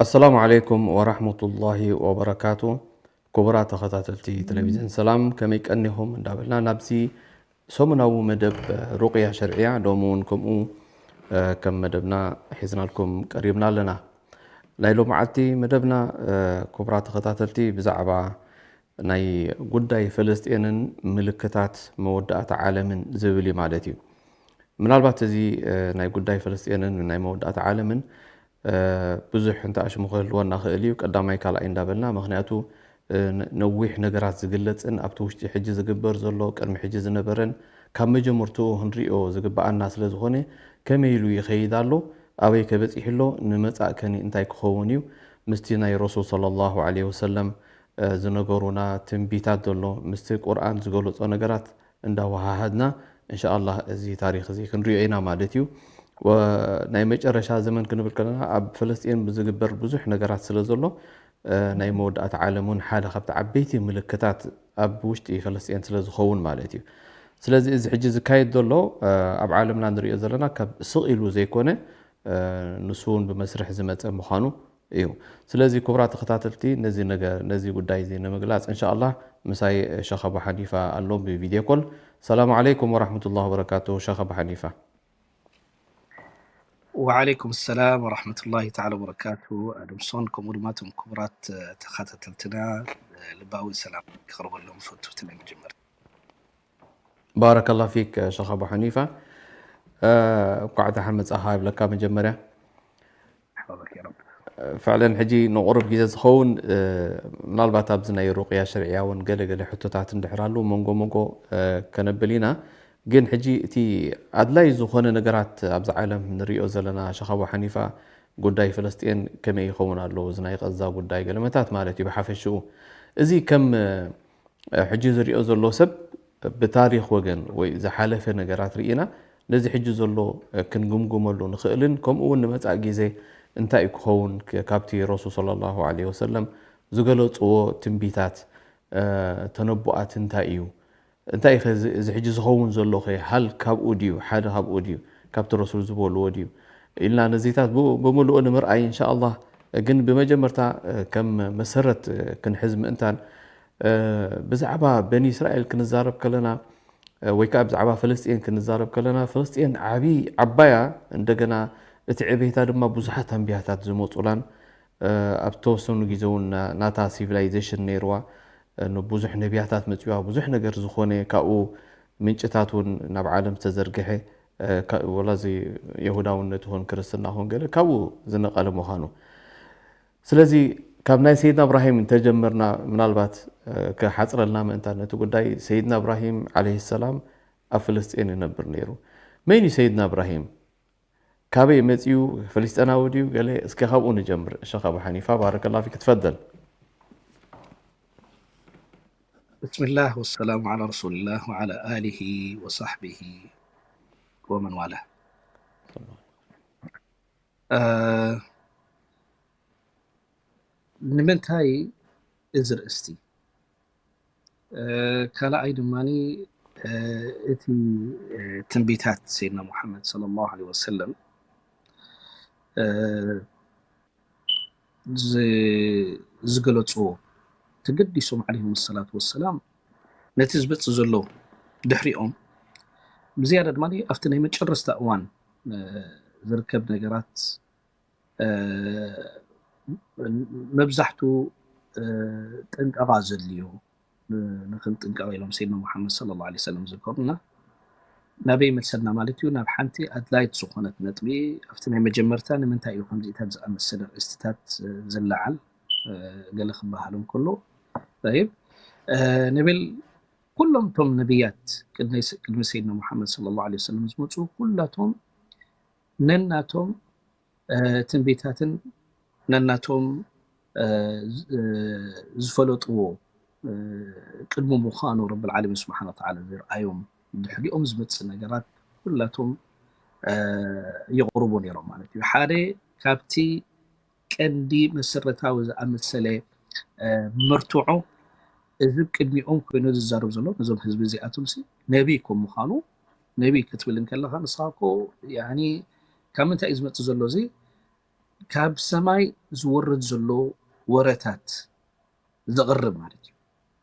ኣሰላሙ ዓለይኩም ወራህመቱላሂ ወበረካቱ። ክቡራት ተኸታተልቲ ቴሌቪዝን ሰላም፣ ከመይ ቀኒኹም እንዳበልና፣ ናብዚ ሰሙናዊ መደብ ሩቕያ ሸርዕያ ሎሚ እውን ከምኡ፣ እ፣ ከም መደብና ሒዝናልኩም ቀሪብና ኣለና። ናይ ሎመዓልቲ መደብና፣ እ፣ ክቡራት ተኸታተልቲ፣ ብዛዕባ ናይ ጉዳይ ፈለስጤንን ምልክታት መወዳእታ ዓለምን ዝብል እዩ ማለት እዩ። ምናልባት እዚ፣ እ፣ ናይ ጉዳይ ፈለስጤንን ናይ መወዳእታ ዓለምን፣ እ፣ ብዙሕ እንተ ኣሽሙ ክህልወና ክእል እዩ፣ ቀዳማይ ካልኣይ እንዳበልና፣ ምኽንያቱ፣ እ፣ ነ-፣ ነዊሕ ነገራት ዝግለጽን ኣብቲ ውሽጢ ሕጂ ዝግበር ዘሎ፣ ቅድሚ ሕጂ ዝነበረን ካብ መጀመርትኡ ክንሪኦ ዝግብኣና ስለ ዝኾነ፣ ከመይ ኢሉ ይኸይድ ኣሎ፣ ኣበይ ከ በጺሑ ኣሎ፣ ንመጻእ ከኒ እንታይ ክኸውን እዩ፣ ምስቲ ናይ ረሱል ሰለላሁ ዐለይሂ ወሰለም፣ እ፣ ዝነገሩና ትንቢታት ዘሎ፣ ምስቲ ቁርኣን ዝገለጾ ነገራት እንዳወሃሃድና፣ እንሻኣላህ እዚ ታሪኽ እዚ ክንሪኦ ኢና ማለት እዩ። ወ-፣ ናይ መጨረሻ ዘመን ክንብል ከለና፣ ኣብ ፈለስጢን ብዝግበር ብዙሕ ነገራት ስለ ዘሎ፣ እ፣ ናይ መወዳእታ ዓለም እውን ሓደ ካብቲ ዓበይቲ ምልክታት ኣብ ውሽጢ ፈለስጢን ስለ ዝኸውን ማለት እዩ። ስለዚ እዚ ሕጂ ዝካየድ ዘሎ፣ እ፣ ኣብ ዓለምና ንሪኦ ዘለና ካብ ስቕ ኢሉ ዘይኮነ፣ እ፣ ንሱ እውን ብመስርሕ ዝመጸ ምዃኑ እዩ። ስለዚ ክቡራት ተኸታተልቲ፣ ነዚ ነገር፣ ነዚ ጉዳይ እዚ ንምግላጽ፣ እንሻኣላህ፣ ምሳይ ሸኽ ኣቡ ሓኒፋ ኣሎ ብቪድዮ ኮል። ሰላም ዓለይኩም ወራህመቱላሂ ወበረካቱ፣ ሸኽ ኣቡ ሓኒፋ። ወዓለይኩም ሰላም ወራህመቱላሂ ተዓላ ወበረካቱ። ኣድምሶን ከምኡ ድማ እቶም ክቡራት፣ እ፣ ተኸታተልትና፣ እ፣ ልባዊ ሰላም ክቕርበሎም ፈቱ። ናይ መጀመርያ ባረከላሁ ፊክ ሸኽ ኣቡ ሓኒፋ። እ፣ እንኳዕ ደሓን መጻኻ ይብለካ መጀመርያ። ሓባበክ ያ ረብ። ፍዕለን ሕጂ ንቑሩብ ግዜ ዝኸውን፣ እ፣ ምናልባት ኣብዚ ናይ ሩቕያ ሸርዕያ እውን ገለ ገለ ሕቶታት እንድሕር ኣለዉ መንጎ መንጎ፣ እ፣ ከነብል ኢና። ግን ሕጂ እቲ ኣድላይ ዝኾነ ነገራት ኣብዚ ዓለም ንሪኦ ዘለና ሸኽ ኣቡ ሓኒፋ፣ ጉዳይ ፈለስጤን ከመይ ይኸውን ኣሎ፣ እዚ ናይ ቐዛ ጉዳይ ገለመታት ማለት እዩ ብሓፈሽኡ። እዚ ከም፣ እ፣ ሕጂ ዝሪኦ ዘሎ ሰብ ብታሪኽ ወገን ወይ ዝሓለፈ ነገራት ርኢና ነዚ ሕጂ ዘሎ ክንግምግመሉ ንኽእልን ከምኡ እውን ንመጻእ ግዜ እንታይ እዩ ክኸውን ክ-፣ ካብቲ ረሱል ሰለላሁ ዐለይሂ ወሰለም ዝገለጽዎ ትንቢታት፣ እ፣ ተነቡኣት እንታይ እዩ? እንታይ እዩ ኸ እዚ፣ እዚ ሕጂ ዝኸውን ዘሎ ኸ ሃል ካብኡ ድዩ? ሓደ ካብኡ ድዩ? ካብቲ ረሱል ዝበልዎ ድዩ? ኢልና ነዚታት ብ-፣ ብምልኡ ንምርኣይ እንሻኣላህ። ግን ብመጀመርታ፣ እ፣ ከም መሰረት፣ እ፣ ክንሕዝ ምእንታን፣ እ፣ ብዛዕባ በኒ እስራኤል ክንዛረብ ከለና፣ እ፣ ወይ ከኣ ብዛዕባ ፍልስጤን ክንዛረብ ከለና፣ ፍልስጤን ዓቢ፣ ዓባያ፣ እንደገና እቲ ዕቤታ ድማ ብዙሓት ኣንብያታት ዝመጹላን፣ እ፣ ኣብ ተወሰኑ ግዜ እውን ና-፣ ናታ ሲቪላይዜሽን ነይርዋ፣ እ፣ ንብዙሕ ነብያታት መጺዋ፣ ብዙሕ ነገር ዝኾነ ካብኡ ምንጭታት እውን ናብ ዓለም ዝተዘርግሐ፣ እ፣ ካ-፣ ወላ እዚ የሁዳውነት ይኹን ክርስትና ይኹን ገለ ካብኡ ዝነቐለ ምዃኑ። ስለዚ ካብ ናይ ሰይድና እብራሂም እንተጀመርና ምናልባት፣ እ፣ ክሓጽረልና ምእንታን ነቲ ጉዳይ ሰይድና እብራሂም ዓለይሂ ሰላም ኣብ ፍልስጤን ይነብር ነይሩ። መን እዩ ሰይድና እብራሂም? ካበይ መጺኡ? ፍልስጤናዊ ድዩ? ገለ እስኪ ካብኡ ንጀምር። ሸኽ ኣቡ ሓኒፋ ባረከላሁ ፊክ ትፈደል። ብስምላህ ወሰላሙ ዓላ ረሱልላህ ወዓላ ኣሊሂ ወሳሕቢሂ ወመን ዋላ። እ፣ ንምንታይ እዚ ርእስቲ? እ፣ ካልኣይ ድማኒ፣ እ፣ እቲ፣ እ፣ ትንቢታት ሰይድና ሙሓመድ ሰለላሁ ዐለይሂ ወሰለም፣ እ፣ ዝ-፣ ዝገለጽዎ ተገዲሶም ዐለይሂም ሰላቱ ወሰላም ነቲ ዝመጽእ ዘሎ ድሕሪኦም ብዝያዳ ድማ ኣብቲ ናይ መጨረስታ እዋን፣ እ፣ ዝርከብ ነገራት፣ እ፣ መብዛሕቱ፣ እ፣ ጥንቀቓ ዘድልዮ፣ እ፣ ንኽንጥንቀቕ ኢሎም ሰይድና ሙሓመድ ሰለላሁ ዐለይሂ ወሰለም ዝዝከሩና። ናበይ ይመልሰና ማለት እዩ? ናብ ሓንቲ ኣድላይት ዝኾነት ነጥቢ፣ ኣብቲ ናይ መጀመርታ ንምንታይ እዩ ከምዚታት ዝኣመሰለ ርእስትታት፣ እ፣ ዝለዓል፣ እ፣ ገለ ክበሃል እንከሎ፣ ጠይብ፣ እ፣ ንብል ኩሎም እቶም ነብያት ቅድሚ፣ ቅድሚ ሰይድና ሙሓመድ ሰለላሁ ዐለይሂ ወሰለም ዝመጹ ኩላቶም ነናቶም ትንቢታትን ነናቶም ዝፈለጥዎ ቅድሚ ምዃኑ ረብል ዓለሚን ስብሓን ወተዓላ ዝርኣዮም ድሕሪኦም ዝመፅእ ነገራት ኩላቶም የቕርቡ ነይሮም ማለት እዩ። ሓደ ካብቲ ቀንዲ መሰረታዊ ዝኣመሰለ መርትዖ እዚ ቅድሚኦም ኮይኑ ዝዛረብ ዘሎ ነዞም ህዝቢ እዚኣቶም ሲ ነቢይ ከም ምዃኑ ነቢይ ክትብል እንከለኻ ንስኻ እኮ ያኒ ካብ ምንታይ እዩ ዝመፅእ ዘሎ እዚ ካብ ሰማይ ዝወርድ ዘሎ ወረታት ዘቕርብ ማለት እዩ።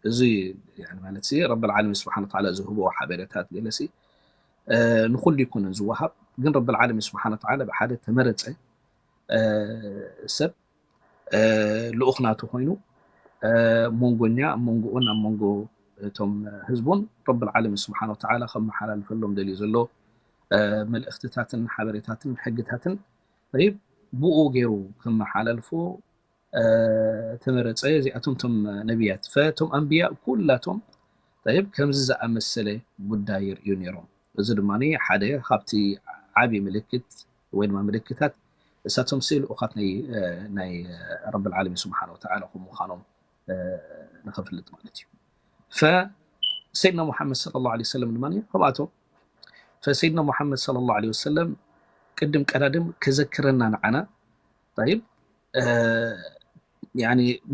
እዚ ማለት ሲ ረብል ዓለሚን ስብሓን ወተዓላ ዝህቦ ሓበሬታት ገለሲ ንኩሉ ይኩንን ዝወሃብ ግን ረብል ዓለሚን ስብሓን ወተዓላ ብሓደ ተመረፀ ሰብ ልኡኽ ናቱ ኮይኑ መንጎኛ ኣብ መንጎኡን ኣብ መንጎ እቶም ህዝቡን ረብል ዓለሚን ስብሓን ወተዓላ ከመሓላልፈሎም ደልዩ ዘሎ መልእኽትታትን ሓበሬታትን ሕግታትን ብኡ ገይሩ ከመሓላልፎ ተመረፀ። እዚኣቶም ቶም ነቢያት ፈቶም ኣንብያ ኩላቶም ከምዚ ዝኣመሰለ ጉዳይ ይርእዩ ነይሮም። እዚ ድማ ሓደ ካብቲ ዓብዪ ምልክት ወይ ድማ ምልክታት እሳቶም ሲ ልኡኻት ናይ ረብል ዓለሚን ስብሓን ወተዓላ ከም ምዃኖም ንኸፍልጥ ማለት እዩ። ፈሰይድና ሙሓመድ ሰለላሁ ዐለይሂ ወሰለም ድማ ከምኣቶም ፈሰይድና ሙሓመድ ሰለላሁ ዐለይሂ ወሰለም ቅድም ቀዳድም ከዘክረና ንዓና ይብ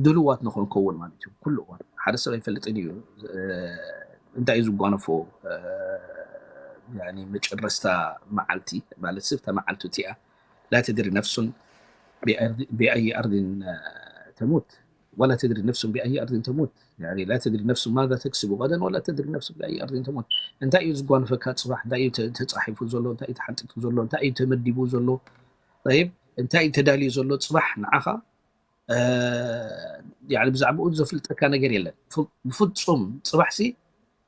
ድልዋት ንኽንከውን ማለት እዩ። ኩሉ እዋን ሓደ ሰብ ኣይፈልጥን እዩ እንታይ እዩ ዝጓነፎ መጨረስታ መዓልቲ ማለት ስብታ መዓልቱ እቲኣ ላ ተድሪ ነፍሱን ብኣይ ኣርድን ተሙት ወላ ተድሪ ነፍሱን ብኣይ ኣርድን ተሙት ላ ተድሪ ነፍሱን ማዛ ተክስቡ ቀደን ወላ ተድሪ ነፍሱን ብኣይ ኣርድን ተሙት። እንታይ እዩ ዝጓንፈካ ፅባሕ? እንታይ እዩ ተፃሒፉ ዘሎ? እንታይ እዩ ተሓንጢጡ ዘሎ? እንታይ እዩ ተመዲቡ ዘሎ? ይብ እንታይ እዩ ተዳልዩ ዘሎ ፅባሕ ንዓኻ ብዛዕባኡ ዘፍልጠካ ነገር የለን ብፍፁም። ፅባሕሲ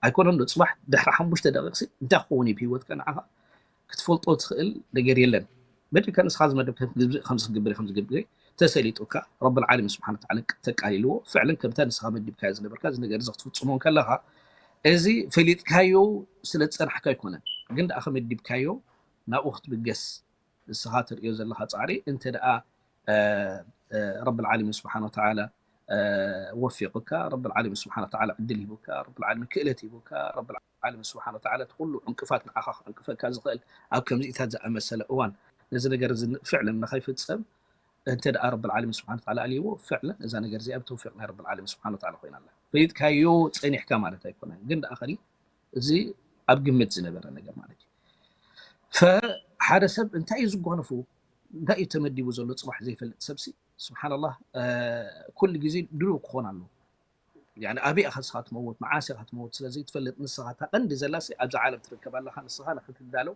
ኣይኮነን ዶ ፅባሕ ድሕሪ ሓሙሽተ ደቂቕ እንታይ ክኸውን እዩ ብሂወትካ ንዓኻ ክትፈልጦ ትኽእል ነገር የለን። በጀካ ንስኻ ዝመደብ ከምዚ ክትገብር ከምዚ ክትገብር ተሰሊጡካ ረብል ዓለሚን ስብሓን ወተዓላ ተቃሊልዎ ፍዕለን ከምታ ንስኻ መዲብካዮ ዝነበርካ እዚ ነገር እዚ ክትፍፅሞ ከለኻ እዚ ፈሊጥካዮ ስለ ዝፀናሕካ ኣይኮነን ግን ደኣ ከመዲብካዮ ናብኡ ክትብገስ ንስኻ ትርእዮ ዘለኻ ፃዕሪ እንተ ደኣ ረብል ዓለሚን ስብሓን ወተዓላ ወፊቑካ ረብል ዓለሚን ስብሓን ወተዓላ ዕድል ሂቡካ ረብል ዓለሚን ክእለት ሂቡካ ረብል ዓለሚን ስብሓን ወተዓላ እቲ ኩሉ ዕንቅፋት ንዓኻ ክዕንቅፈካ ዝኽእል ኣብ ከምዚኢታት ዝኣመሰለ እዋን ነዚ ነገር እዚ ፍዕለን ንኸይፍፀም እንተ ደኣ ረብል ዓለሚን ስብሓን ወተዓላ ኣልይዎ ፍዕለን እዛ ነገር እዚኣ ብተውፊቕ ናይ ረብል ዓለሚን ስብሓን ወተዓላ ኮይና ኣላ። ፈሊጥካዮ ፀኒሕካ ማለት ኣይኮነን ግን ደኣ ኸዲ እዚ ኣብ ግምት ዝነበረ ነገር ማለት እዩ። ፈሓደ ሰብ እንታይ እዩ ዝጓነፉ እንታይ እዩ ተመዲቡ ዘሎ ፅባሕ ዘይፈልጥ ሰብሲ ስብሓንላህ ኩሉ ግዜ ድሉው ክኾን ኣለዎ። ኣበይ ኢኻ ንስኻ ትመውት መዓስ ኢኻ ትመውት ስለ ዘይትፈልጥ ንስኻ እታ ቀንዲ ዘላሲ ኣብዛ ዓለም ትርከብ ኣለኻ ንስኻ ንክትዳለው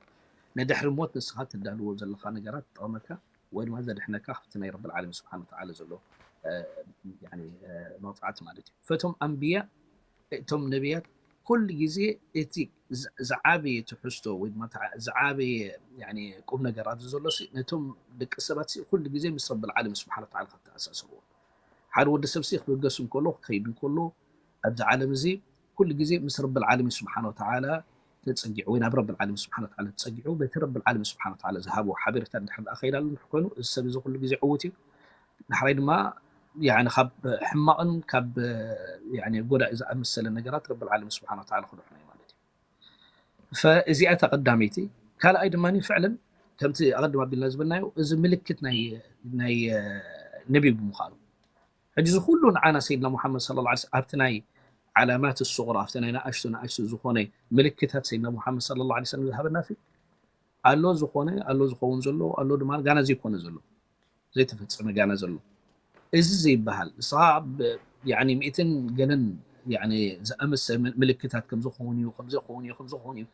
ንድሕሪ ሞት ንስኻ ትዳልዎ ዘለኻ ነገራት ትጠቕመካ ወይ ድማ ዘድሕነካ ካብቲ ናይ ረብል ዓለሚን ስብሓን ወተዓላ ዘሎ መቕፃዕቲ ማለት እዩ። ፈቶም ኣንብያ እቶም ነቢያት ኩሉ ግዜ እቲ ዝዓበየ ትሕዝቶ ወይ ድማ ዝዓበየ ቁም ነገር ኣብዚ ዘሎ ነቶም ደቂ ሰባት ኩሉ ግዜ ምስ ረብል ዓለሚን ስብሓን ወተዓላ ከተኣሳስርዎ ሓደ ወዲ ሰብ ሲ ክብገስ እንከሎ ክኸይድ እንከሎ ኣብዚ ዓለም እዚ ኩሉ ግዜ ምስ ረብል ዓለሚን ስብሓን ወተዓላ ተፀጊዑ ወይ ናብ ረብል ዓለሚን ስብሓን ወተዓላ ተፀጊዑ በቲ ረብል ዓለሚን ስብሓን ወተዓላ ዝሃቦ ሓበሬታ እንድሕር ደኣ ከይድ ኣሎ እንድሕር ኮይኑ እዚ ሰብ እዚ ኩሉ ግዜ ዕዉት እዩ። ዳሕራይ ድማ ያኒ ካብ ሕማቕን ካብ ያኒ ጎዳኢ ዝኣመሰለ ነገራት ረብል ዓለሚን ስብሓን ወተዓላ ክድሕኖ እዩ ማለት እዩ። ፈእዚኣ እታ ቀዳመይቲ ካልኣይ ድማ ፍዕለን ከምቲ ኣቐድም ኣቢልና ዝበልናዮ እዚ ምልክት ናይ ናይ ነቢ ብምዃኑ ሕጂ እዚ ኩሉ ንዓና ሰይድና ሙሓመድ ሰለላሁ ዐለይሂ ወሰለም ኣብቲ ናይ ዓላማት ሱቕራ ኣብቲ ናይ ንኣሽቱ ንኣሽቱ ዝኾነ ምልክታት ሰይድና ሙሓመድ ሰለላሁ ዐለይሂ ወሰለም ዝሃበና ኣሎ ዝኾነ ኣሎ ዝኸውን ዘሎ ኣሎ ድማ ጋና ዘይኮነ ዘሎ ዘይተፈጸመ ጋና ዘሎ እዚ ዘይበሃል ንስኻ ሚእትን ገለን ዝኣመሰ ምልክታት ከምዝኸውን እዩ ከምዝኸውን እዩ ከምዝኸውን እዩ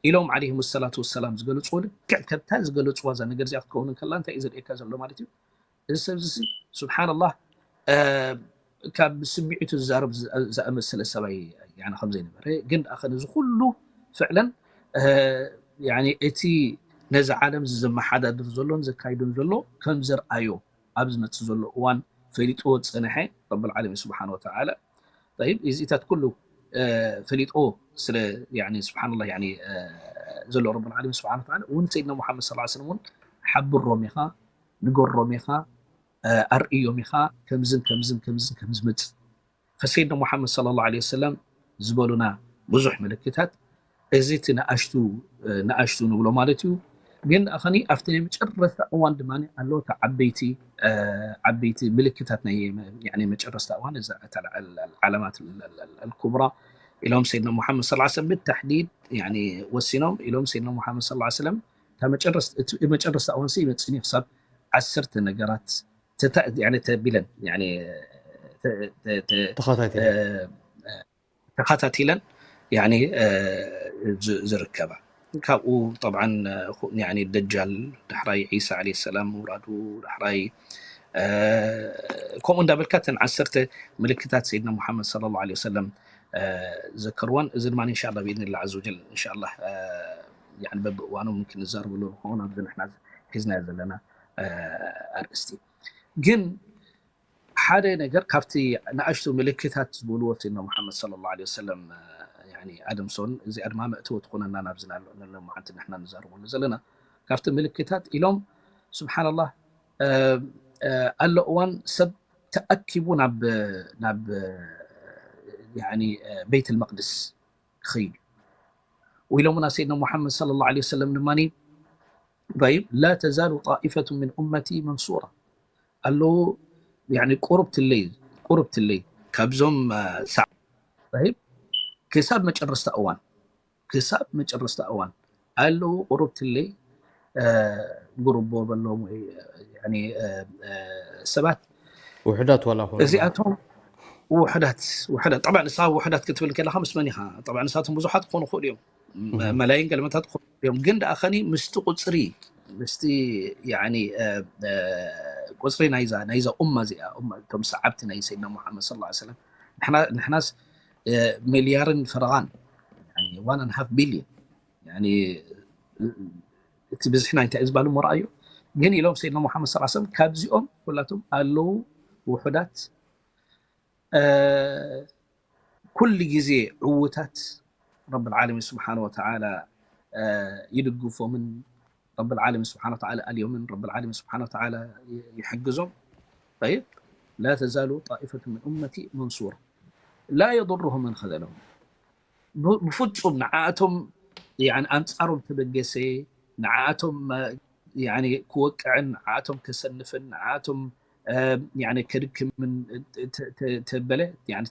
ኢሎም ዓለይሂም ሰላቱ ወሰላም ዝገለፅዎ ልክዕ ከምታ ዝገለፅዋ እዛ ነገር እዚኣ ክትከውን ከላ እንታይ እዩ ዘርእየካ ዘሎ ማለት እዩ እዚ ሰብ እዚ ስብሓንላህ ካብ ስምዒቱ ዝዛረብ ዝኣመሰለ ሰብኣይ ከምዘይነበረ ግን ደኣ ነዚ ኩሉ ፍዕለን እቲ ነዚ ዓለም ዘመሓዳድር ዘሎን ዘካይዱን ዘሎ ከም ዘርኣዮ ኣብ ዝመፅእ ዘሎ እዋን ፈሊጥዎ ዝፀንሐ ረብል ዓለሚን ስብሓን ወተዓላ እዚታት ኩሉ ፈሊጥዎ ስለ ስብሓንላ ዘሎ ረብል ዓለሚን ስብሓን ወተዓላ እውን ሰይድና ሙሓመድ ሰለላሁ ዐለይሂ ወሰለም እውን ሓብሮም ኢኻ፣ ንገሮም ኢኻ፣ ኣርእዮም ኢኻ፣ ከምዝን ከምዝን ከምዝን ከም ዝመጽእ። ፈሰይድና ሙሓመድ ሰለላሁ ዐለይሂ ወሰለም ዝበሉና ብዙሕ ምልክታት፣ እዚ እቲ ንኣሽቱ ንኣሽቱ ንብሎ ማለት እዩ። ግን ኣኸኒ ኣብቲ ናይ መጨረስታ እዋን ድማ ኣለዉ ዓበይቲ ዓበይቲ ምልክታት፣ ናይ መጨረስታ እዋን፣ ዓለማት ኩብራ ኢሎም ሰይድና ሙሓመድ ሰለላሁ ዐለይሂ ወሰለም ብተሕዲድ ወሲኖም ኢሎም። ሰይድና ሙሓመድ ሰለላሁ ዐለይሂ ወሰለም መጨረስታ እዋን ይመፅኒ ክሳብ ዓሰርተ ነገራት ተቢለን ተኻታቲለን ዝርከባ። ካብኡ ጠብዓ ደጃል፣ ዳሕራይ ዒሳ ዓለይሂ ሰላም ምውራዱ፣ ዳሕራይ ከምኡ እንዳበልካ እተን ዓሰርተ ምልክታት ሰይድና ሙሓመድ ሰለላሁ ዐለይሂ ወሰለም ዘከርወን። እዚ ድማ እንሻላ ብኢድንላ ዓዘ ወጀል እንሻላ በብእዋኑ ክንዛረበሉ ንኸውን ኣብዚ ንሕና ሒዝናዮ ዘለና ኣርእስቲ። ግን ሓደ ነገር ካብቲ ንኣሽቱ ምልክታት ዝበልዎ ሰይድና ሙሓመድ ሰለላሁ ዐለይሂ ወሰለም ኣደምሶን፣ እዚኣ ድማ መእተዊ ትኾነና ናብዚ ንሎማዓንቲ ንሕና ንዛረበሉ ዘለና። ካብቲ ምልክታት ኢሎም ስብሓንላህ ኣሎ እዋን ሰብ ተኣኪቡ ናብ ቤት ልመቅድስ ክኸይድ እዩ። ወኢሎምና ሰይድና ሙሓመድ ሰለላሁ ዐለይሂ ወሰለም ድማ لا تزال طائفة من أمتي منصورة ኣለዉ ቁሩብ ትለይ ቁሩብ ትለይ ካብዞም ሳዕ ክሳብ መጨረስታ እዋን ክሳብ መጨረስታ እዋን ኣለዉ ቁሩብ ትለይ ጉሩቦ በሎም ወይ ሰባት ውሕዳት ዋላ ኾኑ እዚኣቶም ውሕዳት ውሕዳት ጠብዓ ንስኻ ውሕዳት ክትብል ከለካ ምስ መን ኢኻ? ጠብዓ ንሳቶም ብዙሓት ክኾኑ ክእሉ እዮም፣ መላይን ገለመታት ክኾኑ እዮም። ግን ደኣ ኸኒ ምስቲ ቁፅሪ ምስቲ ቁፅሪ ናይዛ ናይዛ ኡማ እዚኣ እቶም ሰዓብቲ ናይ ሰይድና ሙሓመድ ሰለላሁ ዐለይሂ ወሰለም ንሕናስ ሚልያርን ፈረቓን one and half billion እቲ ብዝሕና እንታይ ዝበሃል እሞ ረኣዮ። ግን ኢሎም ሰይድና ሙሓመድ ሰለላሁ ዐለይሂ ወሰለም ካብዚኦም ኩላቶም ኣለዉ ውሑዳት ኩሉ ግዜ ዕዉታት ረብል ዓለሚን ስብሓነ ወተዓላ ይድግፎምን ረብል ዓለሚን ስብሓነ ወተዓላ ኣልዮምን ረብል ዓለሚን ስብሓነ ወተዓላ ይሕግዞም። طيب لا تزال طائفة من أمتي منصورة لا يضرهم من خذلهم ብፍፁም ንዓኣቶም ኣንፃሮም ተበገሰ ንዓኣቶም ክወቅዕን ንዓኣቶም ከሰንፍን ንዓኣቶም ከድክምን ተበለ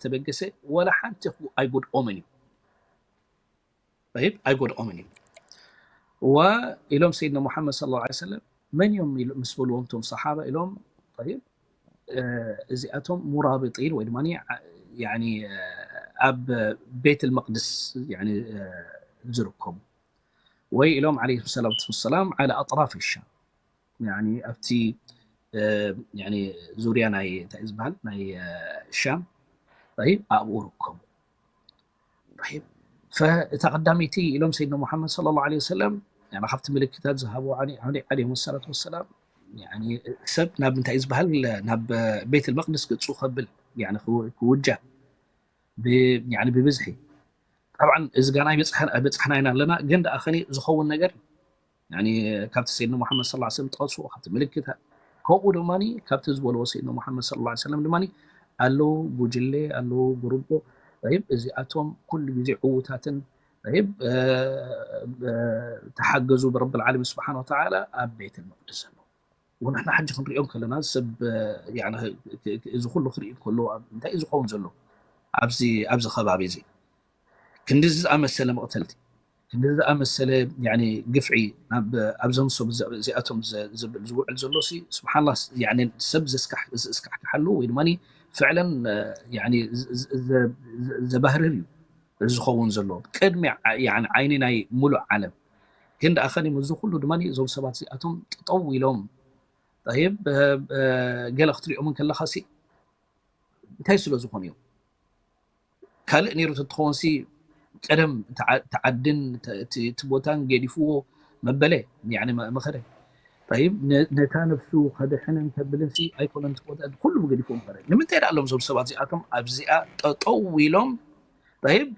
ተበገሰ ወላ ሓንቲ ኣይጎድኦምን እዩ ኣይጎድኦምን እዩ ወኢሎም ሰይድና ሙሓመድ ሰለላሁ ዐለይሂ ወሰለም መን እዮም ምስ በልዎም እቶም ሰሓባ ኢሎም እዚኣቶም ሙራብጢን ወይ ድማ ኣብ ቤት ልመቅድስ ዝርከቡ ወይ ኢሎም ዓለይሂም ሰላቱ ወሰላም ዓላ ኣጥራፍ ሻም ኣብቲ ዙርያ ናይ እንታይ ዝበሃል ናይ ሻም ኣብኡ ርከቡ። እታ ቀዳመይቲ ኢሎም ሰይድና ሙሓመድ ሰለላሁ ዐለይሂ ወሰለም ካብቲ ምልክታት ዝሃብዎ ዓለይሂም ሰላቱ ወሰላም ሰብ ናብ እንታይ ዝበሃል ናብ ቤት ልመቅድስ ገፁ ከብል ክውጃ ብብዝሒ ጠብዓ እዚ ጋና ኣይበፅሕናይን ኣለና ግን ደኣ ከኒ ዝኸውን ነገር ካብቲ ሰይድና ሙሓመድ ሰለላሁ ዐለይሂ ወሰለም ዝጠቅስዎ ካብቲ ምልክታት ከምኡ ድማ ካብቲ ዝበልዎ ሰይድና ሙሓመድ ሰለላሁ ዐለይሂ ወሰለም ድማ ኣለዉ ጉጅለ ኣለዉ ጉሩቦ እዚኣቶም ኩሉ ግዜ ዕዉታትን ተሓገዙ ብረብል ዓለሚን ስብሓን ወተዓላ ኣብ ቤት ልመቅድስ ኣለዉ። ንሕና ሕጂ ክንሪኦም ከለና ሰብ እዚ ኩሉ ክርኢ ከሎ እንታይ እዩ ዝኸውን ዘሎ ኣብዚ ኣብዚ ከባቢ እዚ ክንድዚ ዝኣመሰለ መቕተልቲ ክንድዚ ዝኣመሰለ ግፍዒ ኣብዞም ሰብ እዚኣቶም ዝብል ዝውዕል ዘሎ ስብሓንላ ሰብ ዘስካሕክሓሉ ወይ ድማ ፍዕለን ዘባህርር እዩ ዝኸውን ዘሎ ቅድሚ ዓይኒ ናይ ሙሉእ ዓለም ግን ደኣ ከኒ እዚ ኩሉ ድማ እዞም ሰባት እዚኣቶም ጠጠው ኢሎም ይብ ገለ ክትሪኦምን ከለኻ ሲ እንታይ ስለ ዝኾኑ እዮም ካልእ ነይሩ ተትኸውን ሲ ቀደም ተዓድን እቲ ቦታን ገዲፍዎ መበለ መኸደ ይብ ነታ ነፍሱ ከድሕንን ከብልን ሲ ኣይኮነን ቦታ ኩሉ ገዲፍዎ መኸደ ንምንታይ ደኣ ኣሎም እዞም ሰባት እዚኣቶም ኣብዚኣ ጠጠው ኢሎም ይብ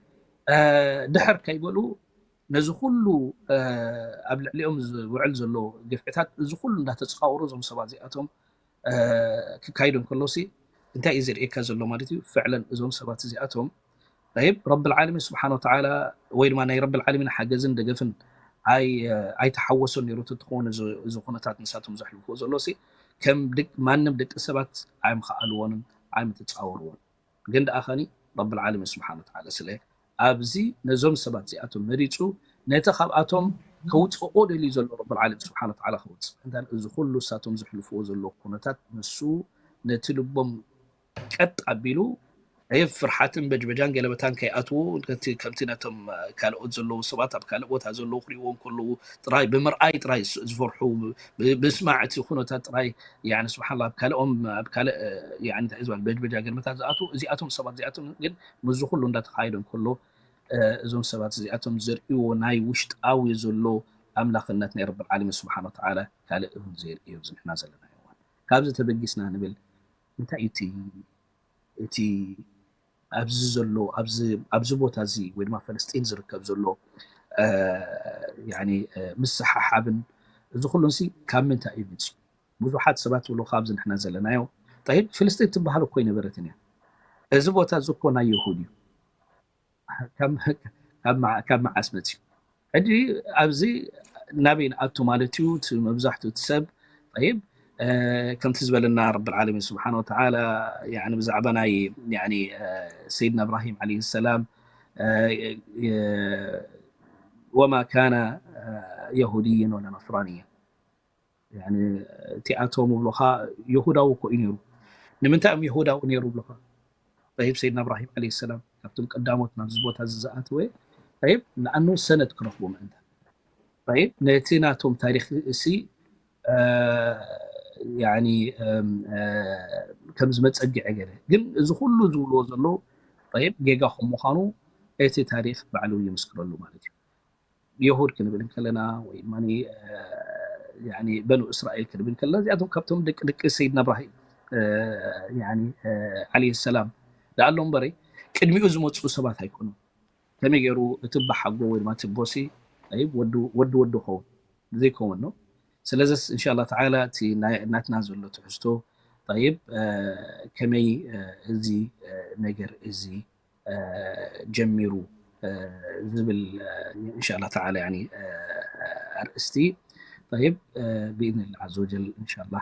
ድሕር ከይበሉ ነዚ ኩሉ ኣብ ልዕሊኦም ዝውዕል ዘሎ ግፍዕታት፣ እዚ ኩሉ እንዳተፃወሩ እዞም ሰባት እዚኣቶም ክካይዱ እንከሎሲ እንታይ እዩ ዘርእየካ ዘሎ ማለት እዩ? ፍዕለን እዞም ሰባት እዚኣቶም ይብ ረብል ዓለሚን ስብሓን ወተዓላ ወይ ድማ ናይ ረብል ዓለሚን ሓገዝን ደገፍን ኣይተሓወሶን ነይሩ ትትኾን እዚ ኩነታት ንሳቶም ዘሕልፍዎ ዘሎ ሲ ከም ማንም ደቂ ሰባት ኣይምኸኣልዎንን ኣይምትፃወርዎን። ግን ደኣ ኸኒ ረብል ዓለሚን ስብሓን ወተዓላ ስለ ኣብዚ ነዞም ሰባት እዚኣቶም መሪፁ ነቲ ካብኣቶም ከውፅኦ ደልዩ ዘሎ ረብል ዓለሚን ስብሓን ወተዓላ ከውፅእ እንተ እዚ ኩሉ እሳቶም ዘሕልፍዎ ዘሎ ኩነታት ንሱ ነቲ ልቦም ቀጥ ኣቢሉ ብ ፍርሓትን በጅበጃን ገለበታን ከይኣትዉ ከምቲ ነቶም ካልኦት ዘለዉ ሰባት ኣብ ካልእ ቦታ ዘለዉ ክሪእዎም ከለዉ ጥራይ ብምርኣይ ጥራይ ዝፈርሑ ብስማዕ እቲ ኩነታት ጥራይ ስብሓላ ኣብ ካልኦም ኣብ ካልእ እንታይ ዝበሃል በጅበጃ ገለበታት ዝኣትዉ እዚኣቶም ሰባት እዚኣቶም ግን ምስዚ ኩሉ እንዳተኻየደ እንከሎ እዞም ሰባት እዚኣቶም ዘርእዎ ናይ ውሽጣዊ ዘሎ ኣምላኽነት ናይ ረብል ዓለሚን ስብሓን ወተዓላ ካልእ እውን ዘርእዮ ዝንሕና ዘለና እዋን ካብዚ ተበጊስና ንብል እንታይ እዩ እቲ ኣብዚ ዘሎ ኣብዚ ቦታ እዚ ወይ ድማ ፈለስጢን ዝርከብ ዘሎ ምስሓሓብን እዚ ኩሉንሲ ካብ ምንታይ እዩ መፅዩ? ብዙሓት ሰባት ዝብሉ ካብዚ ንሕና ዘለናዮ ጠይብ ፍልስጢን ትበሃል እኮ ኣይነበረትን እያ። እዚ ቦታ እዚ እኮ ናይ ይሁድ እዩ። ካብ መዓስ መፅዩ? ሕጂ ኣብዚ ናበይ ንኣቱ ማለት እዩ? እቲ መብዛሕትኡ እቲ ሰብ ጠይብ ከምቲ ዝበለና ረብል ዓለሚን ስብሓን ወተዓላ ብዛዕባ ናይ ሰይድና እብራሂም ዓለይሂ ሰላም ወማ ካነ የሁድይን ወላ ነስራንያ እቲኣቶም ብሎኻ የሁዳዊ እኮ እዩ ነይሩ። ንምንታይ እዮም የሁዳዊ ነይሩ ብሎኻ? ጠይብ ሰይድና እብራሂም ዓለይሂ ሰላም ካብቶም ቀዳሞት ናብዚ ቦታ እዚ ዝኣተወ ጠይብ ንኣኑ ሰነድ ክረኽቡ ምእንታ ጠይብ ነቲ ናቶም ታሪክ እሲ ከምዚ መፀግዒ ገለ ግን እዚ ኩሉ ዝብልዎ ዘለዉ ጌጋ ከም ምዃኑ እቲ ታሪክ ባዕሉ ይምስክረሉ ማለት እዩ። የሁድ ክንብል እንከለና ወይ ድማ በኑ እስራኤል ክንብል እንከለና እዚኣቶም ካብቶም ደቂ ደቂ ሰይድና እብራሂም ዓለይሂ ሰላም ደኣ ኣሎ እምበረ ቅድሚኡ ዝመፅኡ ሰባት ኣይኮኑን። ከመይ ገይሩ እቲ በሓጎ ወይ ድማ እቲ ቦሲ ወዲ ወዲ ኸውን ዘይከውን ነው። ስለዚስ እንሻላ ተዓላ እቲ ናትና ዘሎ ትሕዝቶ ጠይብ ከመይ እዚ ነገር እዚ ጀሚሩ ዝብል እንሻላ ተዓላ ኣርእስቲ ይብ ብኢዝንላ ዓዘ ወጀል እንሻላ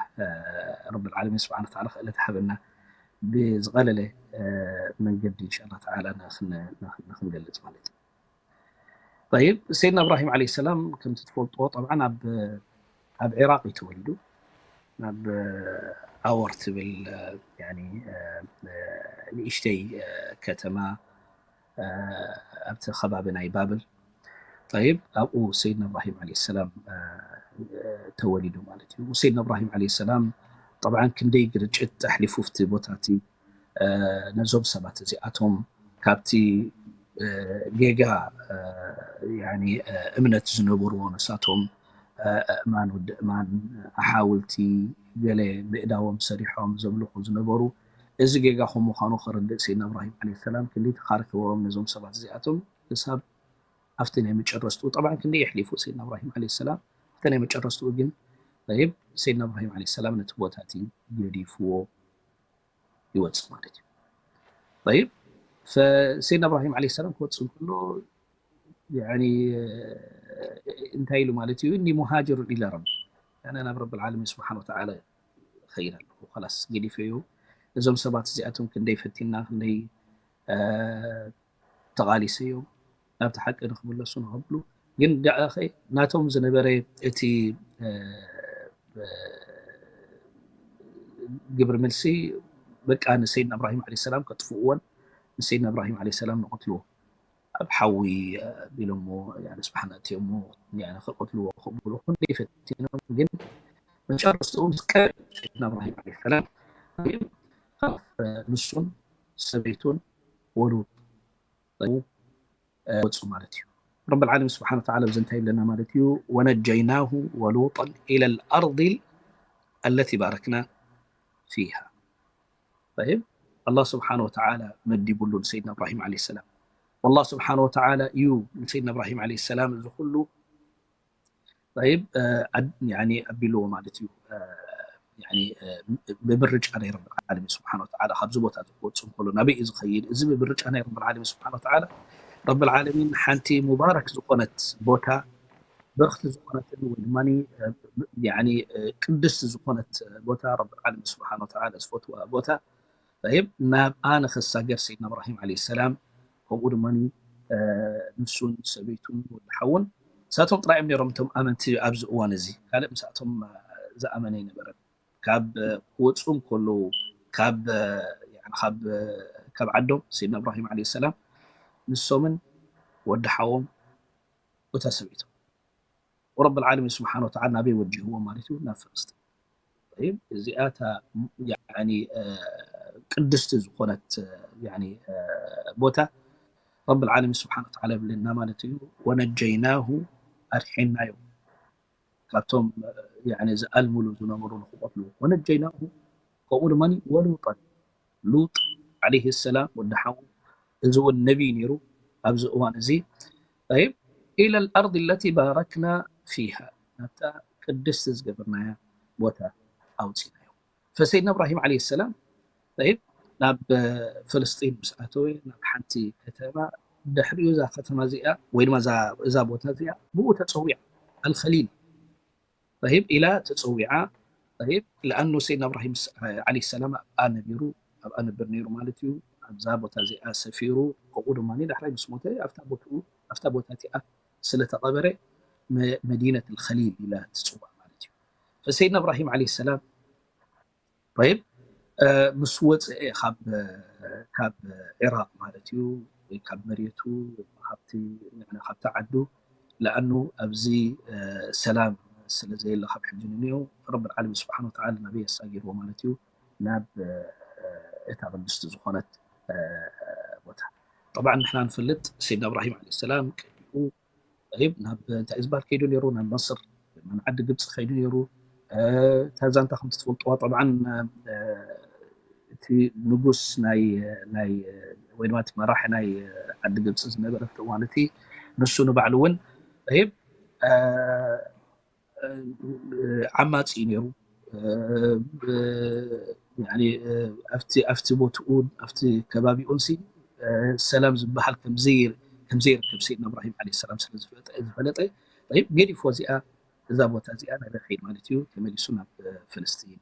ረብል ዓለሚን ስብሓን ተዓላ ክእለት ሓበና ብዝቐለለ መንገዲ እንሻላ ተዓላ ንክንገልፅ ማለት እዩ። ጠይብ ሰይድና እብራሂም ዓለይሂ ሰላም ከምቲ ትፈልጥዎ ጠብዓን ኣብ ኣብ ዒራቅ እዩ ተወሊዱ። ናብ ኣወር ትብል ንእሽተይ ከተማ ኣብቲ ከባቢ ናይ ባብል ጠይብ ኣብኡ ሰይድና እብራሂም ዓለይሂ ሰላም ተወሊዱ ማለት እዩ። ሰይድና እብራሂም ዓለይሂ ሰላም ጠብዓን ክንደይ ግርጭት ኣሕሊፉ ኣብቲ ቦታ እቲ ነዞም ሰባት እዚኣቶም ካብቲ ጌጋ እምነት ዝነበርዎ ንሳቶም ኣእማን ወዲ እማን ኣሓውልቲ ገለ ብእዳዎም ሰሪሖም ዘምልኹ ዝነበሩ እዚ ጌጋ ከም ምዃኑ ከረድእ ሰይድና እብራሂም ዓለይሂ ሰላም ክንደይ ተኻርክዎም ነዞም ሰባት እዚኣቶም ክሳብ ኣብቲ ናይ መጨረስቱ ጠብዓ ክንደይ የሕሊፉ ሰይድና እብራሂም ዓለይሂ ሰላም ኣብቲ ናይ መጨረስቱ ግን ይብ ሰይድና እብራሂም ዓለይሂ ሰላም ነቲ ቦታ እቲ ገዲፍዎ ይወፅእ ማለት እዩ። ይብ ሰይድና እብራሂም ዓለይሂ ሰላም ክወፅእ እንከሎ እንታይ ኢሉ ማለት እዩ እኒ ሙሃጅሩን ኢለ ረቢ ኣነ ናብ ረብል ዓለሚን ስብሓን ወተዓላ ይኸይድ ኣለኹ ላስ ገዲፈዮ እዞም ሰባት እዚኣቶም ክንደይ ፈቲና ክንደይ ተቓሊሰዮም ናብቲ ሓቂ ንክምለሱ ንክብሉ ግን ደኣኸ ናቶም ዝነበረ እቲ ግብሪ ምልሲ በቃ ንሰይድና እብራሂም ዓለ ሰላም ከጥፍእዎን ንሰይድና እብራሂም ዓለ ሰላም ንቐትልዎ ኣብ ሓዊ ቢሎሞ ስብሓን ኣትዮሞ ክቐትልዎ ክብሉ ክንደይ ፈቲኖም ግን መጨረስትኡ ምስ ቀ ሰይድና እብራሂም ዓለ ሰላም ንሱን ሰበይቱን ወሉጥ ወፁ ማለት እዩ። ረብ ዓለሚን ስብሓን ወተዓላ ብዚ እንታይ ይብለና ማለት እዩ? ወነጀይናሁ ወሉጠን ኢለ ልኣርድ ኣለቲ ባረክና ፊሃ። ጠይብ ኣላህ ስብሓን ወተዓላ መዲቡሉ ንሰይድና እብራሂም ዓለ ሰላም والله سبحانه وتعالى እዩ ንሰይድና እብራሂም ዓለይሂ ሰላም እዚ ኩሉ طيب፣ እ፣ ኣድ-፣ ያኒ ኣቢልዎ ማለት እዩ። እ፣ ያኒ፣ እ፣ ብምርጫ ናይ ረብል ዓለሚን ስብሓነ ወተዓላ ካብዚ ቦታ ክወፅእ እንከሎ ናበይ እዩ ዝኸይድ? እዚ ብምርጫ ናይ ረብል ዓለሚን ስብሓነ ወተዓላ ረብል ዓለሚን ሓንቲ ሙባረክ ዝኾነት ቦታ፣ ብርኽቲ ዝኾነትን ወይ ድማ፣ እ፣ ያኒ፣ እ፣ ቅድስቲ ዝኾነት ቦታ ረብል ዓለሚን ስብሓነ ወተዓላ ዝፈትዋ ቦታ طيب፣ ናብኣ ንኸሳገር ሰይድና እብራሂም ዓለይሂ ሰላም፣ ከምኡ ድማ፣ እ፣ ንሱን ሰበይቱን ወዲ ሓውን፣ ንሳቶም ጥራይ እዮም ነይሮም እቶም ኣመንቲ ኣብዚ እዋን እዚ። ካልእ ምስኣቶም፣ እ፣ ዝኣመነ ኣይነበረን። ካብ፣ እ፣ ክወፁ እንከለዉ፣ ካብ፣ እ፣ ያኒ ካብ፣ እ፣ ካብ ዓዶም ሰይድና እብራሂም ዓለይሂ ሰላም ንሶምን ወዲ ሓዎም እታ ሰበይቶም። ወረብል ዓለሚን ስብሓነ ወተዓላ ናበይ ወጂህዎ ማለት እዩ? ናብ ፍልስጢን። طيب፣ እዚኣ እታ ያኒ፣ እ፣ ቅድስቲ ዝኾነት፣ እ፣ ያኒ፣ እ፣ ቦታ ረብል ዓለሚን ስብሓነ ወተዓላ ይብለና ማለት እዩ። ወነጀይናሁ፣ ኣድሒናዮ ካብቶም፣ እ፣ ያኒ ዝኣልምሉ ዝነበሩ ንክቐትሉ። ወነጀይናሁ፣ ከምኡ ድማ ወሉጠን፣ ሉጥ ዓለይሂ ሰላም ወዲ ሓው፣ እዚ እውን ነቢይ ነይሩ ኣብዚ እዋን እዚ። طيب، إلى الأرض التي باركنا فيها، ናብታ ቅድስቲ ዝገበርናያ ቦታ ኣውፂናዮ። ፈሰይድና እብራሂም ዓለይሂ ሰላም طيب፣ ናብ፣ እ፣ ፍልስጢን ምስ ኣተወ፣ ናብ ሓንቲ ከተማ፣ ድሕሪኡ እዛ ከተማ እዚኣ ወይ ድማ እዛ፣ እዛ ቦታ እዚኣ ብኡ ተፀዊዓ ኣልኸሊል طيب፣ ኢላ ተፀዊዓ። طيب፣ ለኣኑ ሰይድና እብራሂም ስ-፣ ዓለይሂ ሰላም ኣብኣ ነቢሩ፣ ኣብኣ ነብር ነይሩ ማለት እዩ። ኣብዛ ቦታ እዚኣ ሰፊሩ፣ ከምኡ ድማ ዳሕራይ ምስ ሞተ ኣብታ ቦትኡ፣ ኣብታ ቦታ እቲኣ ስለ ተቐበረ መ-፣ መዲነት ኣልኸሊል ኢላ ትፅዋዕ ማለት እዩ። ፈሰይድና እብራሂም ዓለይሂ ሰላም طيب፣ እ፣ ምስ ወፅአ ካብ፣ ካብ ዒራቕ ማለት እዩ፣ ወይ ካብ መሬቱ፣ ወይ ካብቲ፣ ንዕና ካብቲ ዓዱ፣ ለኣኑ ኣብዚ፣ እ፣ ሰላም ስለ ዘየለ ካብ ሕጂ ንንዮ፣ ረብል ዓለሚን ስብሓነ ወተዓላ ናበይ ኣሳጊርዎ ማለት እዩ? ናብ፣ እ፣ እታ ቅድስቲ ዝኾነት፣ እ፣ ቦታ። ጠብዓን ንሕና ንፈልጥ ሰይድና እብራሂም ዓለይሂ ሰላም ቅድሚኡ طيب፣ ናብ እንታይ እዩ ዝበሃል ከይዱ ነይሩ? ናብ መስር፣ ናብ ዓዲ ግብፂ ከይዱ ነይሩ። እ፣ እታ ዛንታ ከምቲ ትፈልጥዋ ጠብዓን፣ እ፣ እቲ ንጉስ ናይ፣ ናይ፣ ወይ ድማ እቲ መራሒ ናይ ዓዲ ግብፂ ዝነበረ ኣብቲ እዋን እቲ ንሱ ንባዕሉ እውን طيب፣ እ፣ እ፣ ዓማፂ እዩ ነይሩ። እ፣ ብ-፣ ያኒ፣ እ፣ ኣብቲ፣ ኣብቲ ቦትኡ፣ ኣብቲ ከባቢኡን ሲ፣ እ፣ ሰላም ዝበሃል ከም ዘይ-፣ ከም ዘይርከብ ሰይድና እብራሂም ዓለይሂ ሰላም ስለ ዝፈለጠ፣ ዝፈለጠ፣ طيب፣ ገዲፎ እዚኣ፣ እዛ ቦታ እዚኣ ናበይ ይኸይድ ማለት እዩ? ተመሊሱ ናብ፣ እ፣ ፍልስጢን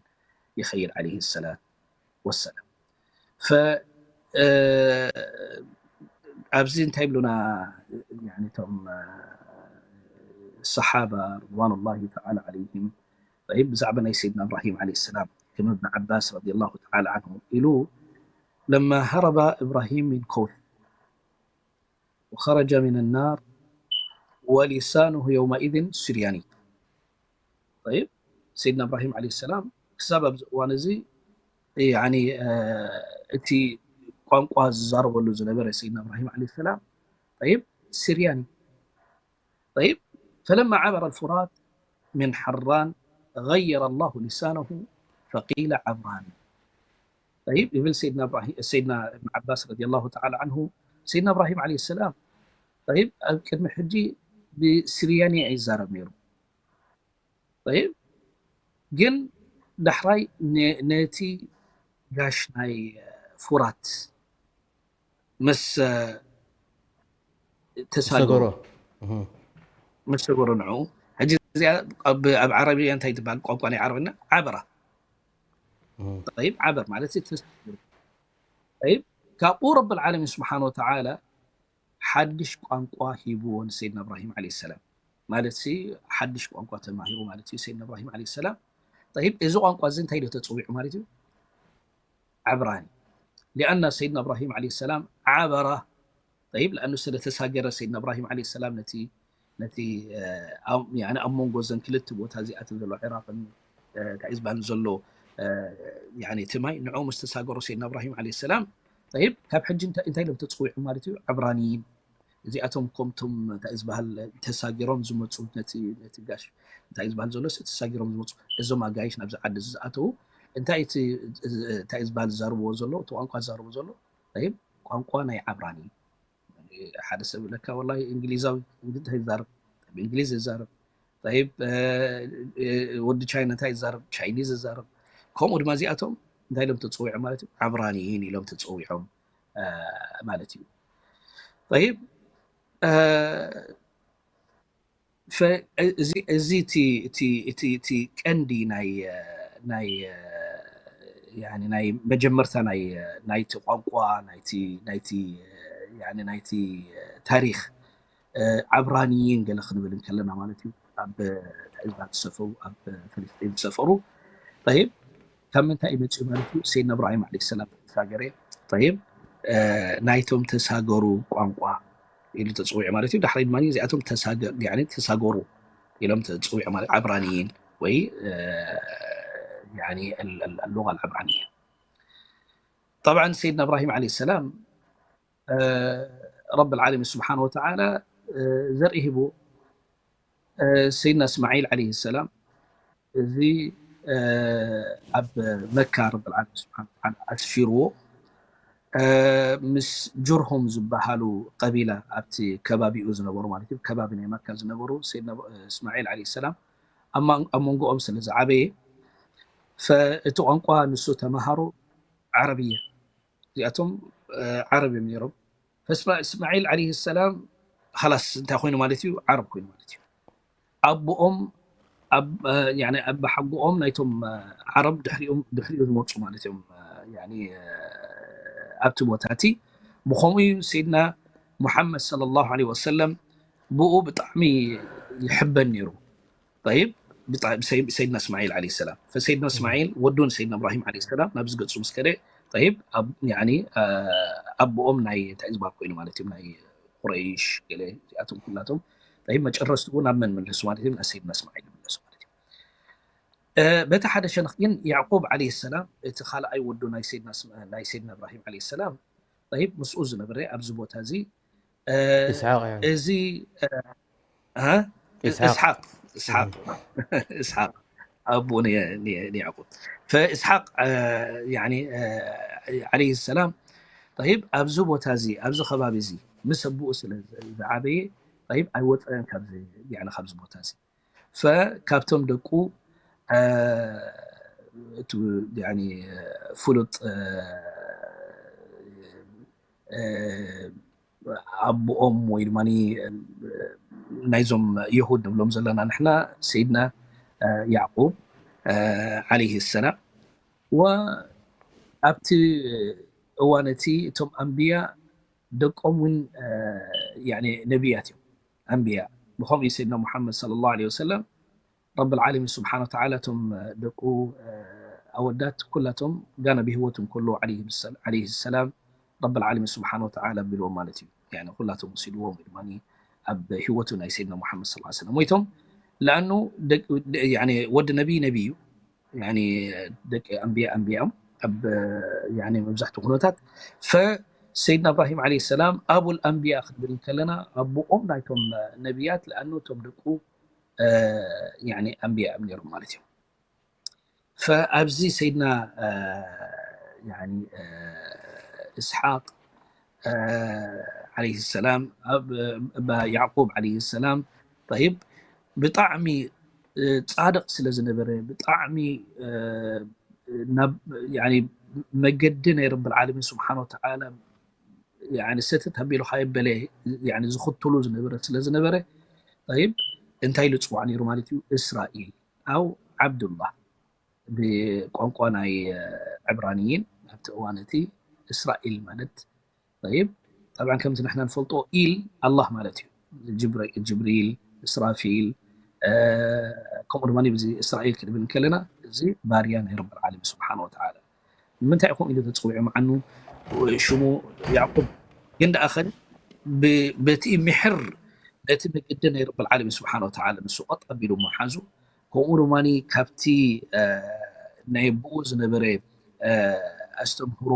ይኸይድ ዓለይሂ ሰላት ወሰላም። ፈ-፣ እ፣ ኣብዚ እንታይ ይብሉና? ያኒ እቶም፣ እ፣ ሰሓባ ርድዋኑላሂ ተዓላ ዓለይሂም፣ طيب፣ ብዛዕባ ናይ ሰይድና እብራሂም ዓለይሂ ሰላም ከም እብን ዓባስ ረዲየላሁ ተዓላ ዓንሁ ኢሉ፣ ለማ ሀረበ እብራሂም ሚን ከውት ወኸረጀ ሚን ናር ወሊሳኑሁ የውመኢዝን ስርያኒ። طيب፣ ሰይድና እብራሂም ዓለይሂ ሰላም ክሳብ ኣብዚ እዋን እዚ፣ ያኒ፣ እ፣ እቲ ቋንቋ ዝዛረበሉ ዝነበረ ሰይድና እብራሂም ዓለይሂ ሰላም፣ طيب፣ ስርያኒ። طيب، فلما عبر الفرات من حران غير الله لسانه فقيل عبراني. طيب، ይብል ሰይድና እብራሂም፣ ሰይድና እብን ዓባስ ረዲየላሁ ተዓላ ዓንሁ፣ ሰይድና እብራሂም ዓለይሂ ሰላም፣ طيب፣ ኣብ ቅድሚ ሕጂ ብስርያኒ ይዛረብ ነይሩ። طيب፣ ግን ዳሕራይ ነ-፣ ነቲ ጋሽ ናይ ፍራት ምስ፣ እ፣ ተሳገሮ፣ ሰገሮ። እህ። ምስ ሰገሮ ንዕኡ፣ ሕጂ እዚኣ ኣብ፣ ኣብ ዓረብያ እንታይ ትበሃል? ቋንቋ ናይ ዓረብና ዓበራ። እህ። طيب፣ ዓበር ማለት እዩ ተሳገሩ። طيب፣ ካብኡ ረብል ዓለሚን ስብሓነ ወተዓላ ሓድሽ ቋንቋ ሂብዎ ንሰይድና እብራሂም ዓለይሂ ሰላም። ማለት ሲ ሓድሽ ቋንቋ ተማሂሩ ማለት እዩ ሰይድና እብራሂም ዓለይሂ ሰላም። طيب፣ እዚ ቋንቋ እዚ እንታይ ኢሉ ተፀዊዑ ማለት እዩ? ዓብራኒ። ሊኣና ሰይድና እብራሂም ዓለይሂ ሰላም ዓበራ። طيب፣ ለኣኑ ስለ ተሳገረ ሰይድና እብራሂም ዓለይሂ ሰላም ነቲ፣ ነቲ፣ እ፣ ኣብ፣ ያኒ ኣብ መንጎ እዘን ክልተ ቦታ እዚኣተን ዘሎ ዒራቕን፣ እ፣ እንታይ እዩ ዝበሃል ዘሎ፣ እ፣ ያኒ እቲ ማይ ንዕኡ ምስ ተሳገሩ ሰይድና እብራሂም ዓለይሂ ሰላም፣ طيب፣ ካብ ሕጂ እንታይ፣ እንታይ ኢሎም ተፀዊዖም ማለት እዩ? ዕብራንይን። እዚኣቶም ከምቶም እንታይ እዩ ዝበሃል ተሳጊሮም ዝመፁ ነቲ፣ ነቲ ጋሽ እንታይ እዩ ዝበሃል ዘሎ ተሳጊሮም ዝመፁ እዞም ኣጋይሽ ናብዚ ዓዲ እዚ ዝኣተዉ እንታይ እቲ፣ እንታይ እዩ ዝበሃል ዝዛረብዎ ዘሎ እቲ ቋንቋ ዝዛረቡ ዘሎ طيب ቋንቋ ናይ ዓብራኒ ሓደ ሰብ ለካ ወላሂ እንግሊዛዊ እንታይ ይዛረብ፣ ብእንግሊዝ ይዛረብ። ጠይብ፣ ወዲ ቻይና እንታይ ይዛረብ፣ ቻይኒዝ ይዛረብ። ከምኡ ድማ እዚኣቶም እንታይ ኢሎም ተፀዊዖም ማለት እዩ? ዓብራንይን ኢሎም ተፀዊዖም ማለት እዩ። ጠይብ፣ እዚ እቲ ቀንዲ ናይ ናይ መጀመርታ ናይቲ ቋንቋ ናይቲ ታሪክ ዓብራንይን ገለ ክንብል እንከለና ማለት እዩ። ኣብ ትዕዛዝ ዝሰፈሩ ኣብ ፍልስጢን ዝሰፈሩ። ጠይብ፣ ካብ ምንታይ እዩ መፅኡ ማለት እዩ? ሰይድና እብራሂም ዓለይሂ ሰላም ተሳገረ። ጠይብ፣ ናይቶም ተሳገሩ ቋንቋ ኢሉ ተፅዊዑ ማለት እዩ። ዳሕሪ ድማ እዚኣቶም ተሳገሩ ኢሎም ተፅዊዑ ማለት ዓብራንይን ወይ اللغة العبرانية. طبعا سيدنا إبراهيم عليه السلام رب العالمين سبحانه وتعالى ዘርኢ ሂቡ። ሰይድና እስማዒል ዓለይሂ ሰላም እዚ ኣብ መካ ረብል ዓለሚን ስብሓነ ወተዓላ ኣስፊርዎ። ምስ ጅርሁም ዝበሃሉ ቀቢላ ኣብቲ ከባቢኡ ዝነበሩ ማለት እዩ፣ ከባቢ ናይ መካ ዝነበሩ ሰይድና እስማዒል ዓለይሂ ሰላም ኣብ መንጎኦም ስለ ዝዓበየ፣ እቲ ቋንቋ ንሱ ተምሃሮ ዓረብያ፣ እዚኣቶም ዓረብ እዮም ነይሮም። እስማዒል ዓለይሂ ሰላም ላስ እንታይ ኮይኑ ማለት እዩ? ዓረብ ኮይኑ ማለት እዩ። ኣቦኦም ኣባሓጎኦም ናይቶም ዓረብ ድሕሪኡ ዝመፁ ማለት እዮም። ኣብቲ ቦታ እቲ ብከምኡ እዩ ሰይድና ሙሓመድ ሰለላሁ ዓለይሂ ወሰለም ብኡ ብጣዕሚ ይሕበን ነይሩ። ጠይብ፣ ሰይድና እስማዒል ዓለይሂ ሰላም፣ ፈሰይድና እስማዒል ወዱ ንሰይድና እብራሂም ዓለይሂ ሰላም ናብዚ ገፁ ምስ ከደ፣ ጠይብ፣ ኣቦኦም ናይ እንታይ ዝበሃል ኮይኑ ማለት እዩ፣ ናይ ቁረይሽ ገለ እዚኣቶም ኩላቶም። ጠይብ፣ መጨረስትኡ ናብ መን ምለሱ ማለት እዩ? ናብ ሰይድና እስማዒል ምለሱ ማለት እዩ። በቲ ሓደ ሸነኽ ግን ያዕቁብ ዓለይሂ ሰላም እቲ ካልኣይ ወዱ ናይ ሰይድና እብራሂም ዓለይሂ ሰላም፣ ጠይብ፣ ምስኡ ዝነበረ ኣብዚ ቦታ እዚ እዚ እስሓቅ እስሓቅ ኣቦኡ ንያዕቁብ ፈእስሓቅ ዓለይሂ ሰላም። ጠይብ፣ ኣብዚ ቦታ እዚ ኣብዚ ከባቢ እዚ ምስ ኣቦኡ ስለ ዝዓበየ፣ ጠይብ፣ ኣይወፀን ካብዚ ቦታ እዚ። ፈካብቶም ደቁ ፍሉጥ ኣቦኦም ወይ ድማ ናይዞም የሁድ ንብሎም ዘለና ንሕና ሰይድና ያዕቁብ ዓለይሂ ሰላም። ወኣብቲ እዋን እቲ እቶም ኣንብያ ደቆም እውን ነብያት እዮም። ኣንብያ ብኸምኡ ሰይድና ሙሓመድ ሰለላሁ ዓለይሂ ወሰለም ረብል ዓለሚን ስብሓነ ወተዓላ እቶም ደቁ ኣወዳት ኩላቶም ጋና ብህይወቱ እንከሎ ዓለይሂ ሰላም ረብል ዓለሚን ስብሓነ ወተዓላ ኣቢልዎም ማለት እዩ። ኩላቶም ወሲድዎም ወይ ድማ ኣብ ህይወቱ ናይ ሰይድና ሙሓመድ ሰለላሁ ዓለይሂ ወሰለም ሞይቶም። ለኣኑ ወዲ ነቢይ ነቢይ እዩ። ደቂ ኣንብያ ኣንብያ እዮም ኣብ መብዛሕትኡ ኩነታት። ፈሰይድና እብራሂም ዓለይሂ ሰላም ኣቡል ኣንብያ ክንብል እንከለና ኣቦኦም ናይቶም ነቢያት፣ ለኣኑ እቶም ደቁ ኣንብያ እዮም ነይሮም ማለት እዮም። ፈኣብዚ ሰይድና እስሓቅ ዓለይሂ ሰላም፣ ያዕቁብ ዓለይሂ ሰላም፣ ጠይብ፣ ብጣዕሚ ፃድቅ ስለ ዝነበረ፣ ብጣዕሚ መገዲ ናይ ረብል ዓለሚን ስብሓነ ወተዓላ ሰተት ኣቢሉ ካየበለ ዝኽትሉ ዝነበረ ስለ ዝነበረ፣ ጠይብ፣ እንታይ ኢሉ ፅዋዕ ነይሩ ማለት እዩ? እስራኢል ኣው ዓብዱላህ ብቋንቋ ናይ ዕብራንይን ኣብቲ እዋን እቲ እስራኢል ማለት ጠይብ፣ ጠብዓን ከምቲ ንሕና ንፈልጦ ኢል ኣላህ ማለት እዩ። ጅብሪል፣ እስራፊል፣ ከምኡ ድማ ብዚ እስራኤል ክንብል እንከለና እዚ ባርያ ናይ ረብል ዓለሚን ስብሓነ ወተዓላ። ንምንታይ ኢኹም ኢሉ ተፅዊዑ መዓኑ ሽሙ ያዕቁብ ግን ደኣ ኸን በቲ ምሕር ነቲ መገዲ ናይ ረብል ዓለሚን ስብሓነ ወተዓላ ንሱ ቀጥ ኣቢሉ ምሓዙ ከምኡ ድማ ካብቲ ናይ ኣቦኡ ዝነበረ ኣስተምህሮ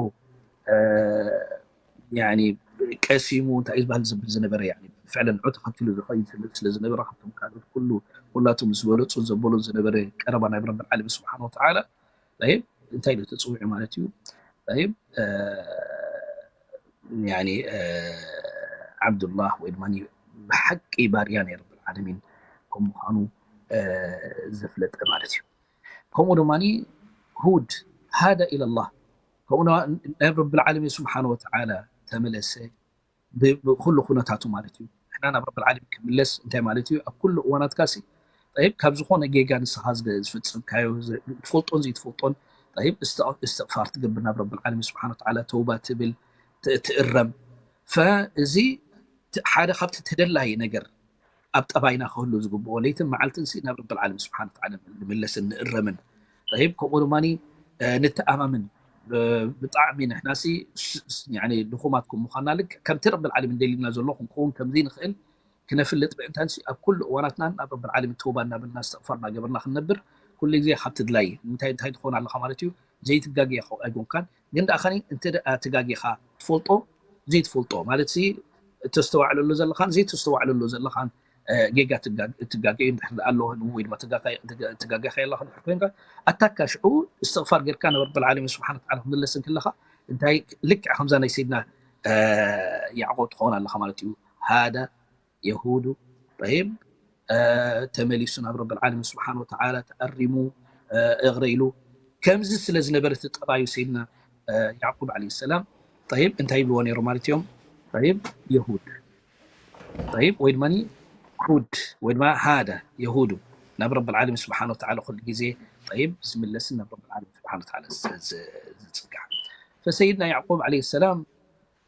ቀሲሙ እንታይ እዩ ዝበሃል ዝብል ዝነበረ ፍዕለን ንዑ ተኸቲሉ ዝኸይድ ስለ ዝነበረ ካብቶም ካልኦት ኩሉ ኩላቶም ዝበለፁ ዘበሉን ዝነበረ ቀረባ ናይ ረብል ዓለሚን ስብሓን ወተዓላ እንታይ ኢሉ ተፅዊዑ ማለት እዩ። ዓብዱላህ ወይ ድማ ብሓቂ ባርያ ናይ ረብል ዓለሚን ከም ምዃኑ ዘፍለጠ ማለት እዩ። ከምኡ ድማ ሁድ ሃደ ኢለላህ፣ ከምኡ ናብ ረብል ዓለሚን ስብሓን ወተዓላ ተመለሰ ብኩሉ ኩነታቱ ማለት እዩ። ንሕና ናብ ረብል ዓለሚን ክምለስ እንታይ ማለት እዩ? ኣብ ኩሉ እዋናትካ ሲ ጠይብ ካብ ዝኾነ ጌጋ ንስኻ ዝፈጸምካዮ ትፈልጦን ዘይትፈልጦን ጠይብ እስትቕፋር ትገብር ናብ ረብል ዓለሚን ስብሓን ወተዓላ ተውባ ትብል ትእረም። ፈእዚ ሓደ ካብቲ ተደላዪ ነገር ኣብ ጠባይና ክህሉ ዝግብኦ ለይትን መዓልትን ሲ ናብ ረብል ዓለሚን ስብሓን ወተዓላ ንምለስን ንእረምን። ጠይብ ከምኡ ድማ ንተኣማምን ብጣዕሚ ንሕና ሲ ድኹማት ከም ምዃንና ልክዕ ከምቲ ረብል ዓለሚን ደሊልና ዘሎ ክንከውን ከምዘይንኽእል ክነፍልጥ ምእንታን ሲ ኣብ ኩሉ እዋናትና ናብ ረብል ዓለሚን ተውባ እናበልና እስትቕፋር እናገበርና ክንነብር ኩሉ ግዜ ካብ ትድላይ እንታይ እንታይ ትኾን ኣለኻ ማለት እዩ። ዘይትጋገ ኣይኮንካን ግን ደኣ ኸኒ እንተ ደኣ ትጋጌኻ ትፈልጦ ዘይትፈልጦ ማለት ሲ እተስተዋዕለሉ ዘለኻን ዘይተስተዋዕለሉ ዘለኻን ጌጋ ትጋገ እንድሕር ኣሎ ወይ ድማ ትጋጌኻ ኣለኻ እንድሕር ኮይንካ ኣታካ ሽዑ እስትቕፋር ጌርካ ናብ ረብል ዓለሚን ስብሓን ወተዓላ ክምለስ እንክለኻ እንታይ ልክዕ ከምዛ ናይ ሰይድና ያዕቆብ ትኸውን ኣለኻ ማለት እዩ። ሃደ የሁዱ ጠይብ ተመሊሱ ናብ ረብል ዓለሚን ስብሓን ወተዓላ ተኣሪሙ እቕረ ኢሉ ከምዚ ስለ ዝነበረ እቲ ጠባዩ ሰይድና ያዕቁብ ዓለይሂ ሰላም ጠይብ እንታይ ይብልዎ ነይሩ ማለት እዮም? ጠይብ የሁድ ጠይብ ወይ ድማ ሁድ ወይ ድማ ሃደ የሁዱ ናብ ረብል ዓለሚን ስብሓን ወተዓላ ኩሉ ግዜ ጠይብ ዝምለስን ናብ ረብል ዓለሚን ስብሓን ወተዓላ ዝጽጋዕ ፈሰይድና ያዕቁብ ዓለይሂ ሰላም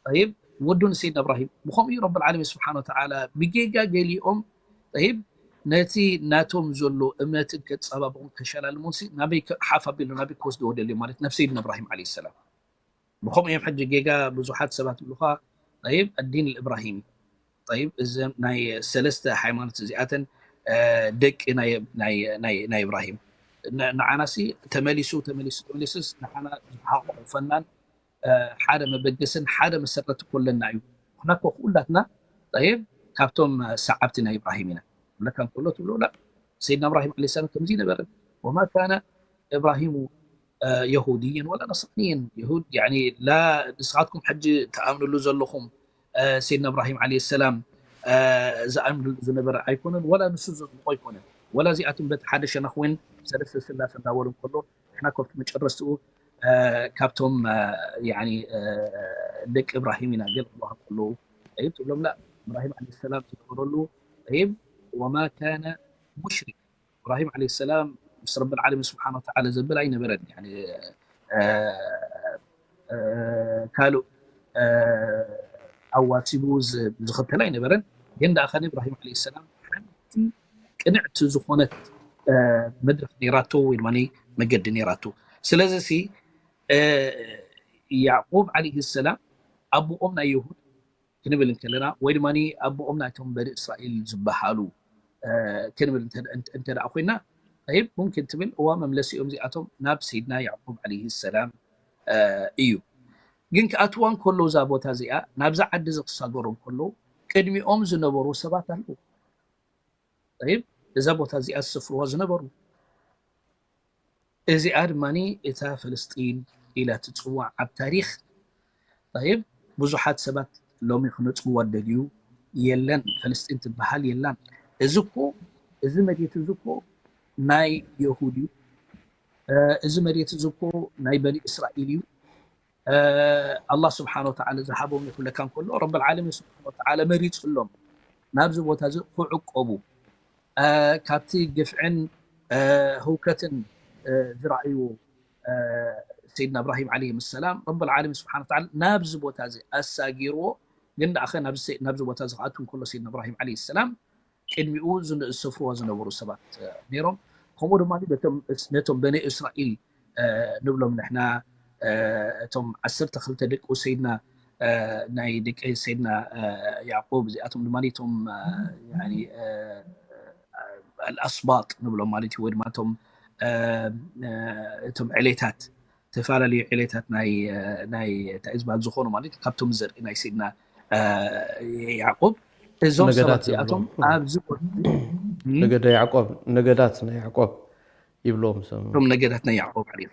ጠይብ ወዱ ንሰይድና እብራሂም ብኸምኡ እዩ ረብል ዓለሚን ስብሓን ወተዓላ ብጌጋ ገሊኦም ጠይብ ነቲ ናቶም ዘሎ እምነትን ከፀባብቑን ከሸላልሙን ሲ ናበይ ሓፍ ኣቢሉ ናበይ ክወስድዎ ደልዮም ማለት ናብ ሰይድና እብራሂም ዓለይሂ ሰላም ብኸምኡ እዮም ሕጂ ጌጋ ብዙሓት ሰባት ይብሉኻ ጠይብ ኣዲን ልእብራሂም ጠይብ እዚ ናይ ሰለስተ ሃይማኖት እዚኣተን ደቂ ናይ እብራሂም ንዓናሲ ተመሊሱ ተመሊሱ ተመሊሱስ ንዓና ዝሓቆፈናን ሓደ መበገስን ሓደ መሰረት እኮ ኣለና እዩ። ንሕና እኮ ኩላትና ጠይብ ካብቶም ሰዓብቲ ናይ እብራሂም ኢና። ለካ እንከሎ ትብሎ ላ ሰይድና እብራሂም ዓለይሂ ሰላም ከምዚ ነበረ ወማ ካነ እብራሂሙ የሁድየን ወላ ነስራንየን የሁድ ያኒ ላ ንስኻትኩም ሕጂ ትኣምንሉ ዘለኹም ሰይድና እብራሂም ዓለይሂ ሰላም ዝኣምንሉ ዝነበረ ኣይኮነን ወላ ንሱ ዘጽድቆ ኣይኮነን ወላ እዚኣቶም በቲ ሓደ ሸነኽ እውን ሰለስተ ስላሰ እንዳበሉ እንከሎ ንሕና ከብቲ መጨረስትኡ ካብቶም ደቂ እብራሂም ኢና ገለ ክብሉካ ከለዉ ጠይብ ትብሎም ላ እብራሂም ዓለ ሰላም ዝነበረሉ ጠይብ ወማ ካነ ሙሽሪክ እብራሂም ዓለ ሰላም ምስ ረብል ዓለሚን ስብሓን ወተዓላ ዘብል ኣይነበረን ካልእ ኣዋሲቡ ዝኽተል ኣይነበረን ግን ደኣ ኸነ እብራሂም ዓለ ሰላም ሓንቲ ቅንዕቲ ዝኾነት መድረክ ነይራቶ ወይ ድማ መገዲ ነይራቶ ስለዚ ሲ ያዕቁብ ዓለይሂ ሰላም ኣቦኦም ናይ የሁድ ክንብል እንከለና ወይ ድማ ኣቦኦም ናይቶም በኒ እስራኤል ዝበሃሉ ክንብል እንተ ደኣ ኮይና ይብ ሙምኪን ትብል እዋ መምለሲኦም እዚኣቶም ናብ ሰይድና ያዕቁብ ዓለይሂ ሰላም እዩ ግን ክኣትዋ እንከሎ እዛ ቦታ እዚኣ ናብዛ ዓዲ እዚ ክሳገሩ እንከሎ ቅድሚኦም ዝነበሩ ሰባት ኣለዉ ይብ እዛ ቦታ እዚኣ ዝሰፍርዋ ዝነበሩ እዚኣ ድማ እታ ፍልስጢን ኢላ ትፅዋዕ ኣብ ታሪክ ይብ ብዙሓት ሰባት ሎሚ ክነፅዋ ደልዩ የለን ፍልስጢን ትበሃል የላን እዚ እኮ እዚ መሬት እዚ እኮ ናይ የሁድ እዩ እዚ መሬት እዚ እኮ ናይ በኒ እስራኤል እዩ ኣላህ ስብሓን ወተዓላ ዝሃቦም ይብለካ እንከሎ ረብል ዓለሚን ስብሓን ወተዓላ መሪፅሎም ናብዚ ቦታ እዚ ክዕቆቡ ካብቲ ግፍዕን ህውከትን ዝረኣይዎ ሰይድና እብራሂም ዓለይሂም ሰላም ረብል ዓለሚን ስብሓን ወተዓላ ናብዚ ቦታ እዚ ኣሳጊርዎ ግን ደኣኸ ናብዚ ቦታ እዚ ክኣቱ እንከሎ ሰይድና እብራሂም ዓለይሂ ሰላም ቅድሚኡ ዝሰፍርዎ ዝነበሩ ሰባት ነይሮም። ከምኡ ድማ ነቶም በኒ እስራኤል ንብሎም ንሕና እቶም ዓሰርተ ክልተ ደቂ ሰይድና ናይ ደቂ ሰይድና ያዕቆብ እዚኣቶም ድማ እቶም ኣልኣስባጥ ንብሎም ማለት እዩ ወይ ድማ እቶም እቶም ዕሌታት ዝተፈላለዩ ዕሌታት ናይ ናይ እንታይ ዝበሃል ዝኾኑ ማለት ካብቶም ዘርኢ ናይ ሰይድና ያዕቆብ እዞም ሰባት እዚኣቶም ኣብዚ ነገደ ያዕቆብ ነገዳት ናይ ያዕቆብ ይብሎም እቶም ነገዳት ናይ ያዕቆብ ማለት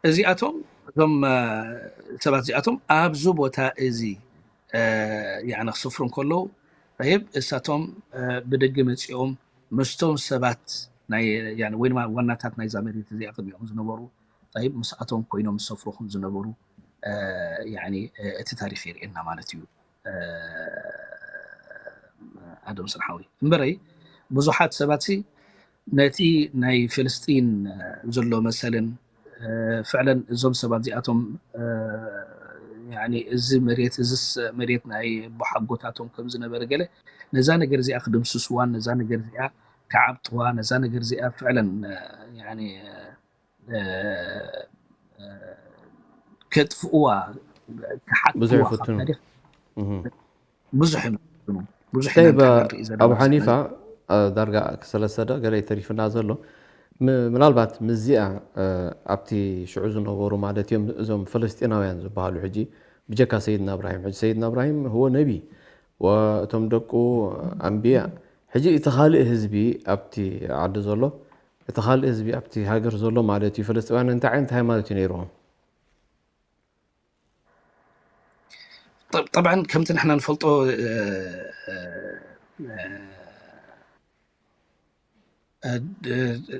እዚኣቶም እዞም ሰባት እዚኣቶም ኣብዚ ቦታ እዚ ያኒ ክሰፍሩ እንከለዉ፣ ጠይብ፣ እሳቶም ብደገ መፂኦም ምስቶም ሰባት ናይ፣ ያኒ፣ ወይ ድማ ዋናታት ናይዛ መሬት እዚኣ ቅድሚኦም ዝነበሩ፣ ጠይብ፣ ምስኣቶም ኮይኖም ዝሰፍሩ ከም ዝነበሩ፣ ያኒ፣ እቲ ታሪክ የርእየና ማለት እዩ። ኣደም ስርሓዊ እምበረይ፣ ብዙሓት ሰባት ነቲ ናይ ፍልስጢን ዘሎ መሰልን፣ ፍዕለን እዞም ሰባት እዚኣቶም፣ ያኒ፣ እዚ መሬት፣ እዚስ መሬት ናይ ኣቦሓጎታቶም ከም ዝነበረ ገለ፣ ነዛ ነገር እዚኣ ክድምስስዋን ነዛ ነገር እዚኣ ክዓብጥዋ፣ ነዛ ነገር እዚኣ ፍዕለን፣ ያኒ፣ ከጥፍእዋ፣ ክሓክዋ ብዙሕ ካብ ይፍትኑ። ታሪኽ እህ። ብዙሕ እዮም ዝፍትኑ። ብዙሕ ኢና ጠይብ፣ ንሕና ንርኢ ዘለና ኣብ ሓኒፋ፣ ዳርጋ ክሰለስተ ዶ ገለ ተሪፍና ዘሎ። ም-፣ ምናልባት ምስዚኣ፣ ኣብቲ ሽዑ ዝነበሩ ማለት እዮም፣ እዞም ፍልስጢናውያን ዝበሃሉ ሕጂ ብጀካ ሰይድና እብራሂም። ሕጂ ሰይድና እብራሂም ህወ ነቢ፣ ወእቶም ደቁ ኣንብያ። ሕጂ እቲ ካልእ ህዝቢ ኣብቲ ዓዲ ዘሎ፣ እቲ ካልእ ህዝቢ ኣብቲ ሃገር ዘሎ ማለት እዩ፣ ፍልስጤማውያን እንታይ ዓይነት ሃይማኖት እዩ ነይርዎም? ጠብ-፣ ጠብዓን ከምቲ ንሕና ንፈልጦ፣ እ፣ እ፣ እ፣ እ፣ ድ-፣ እ፣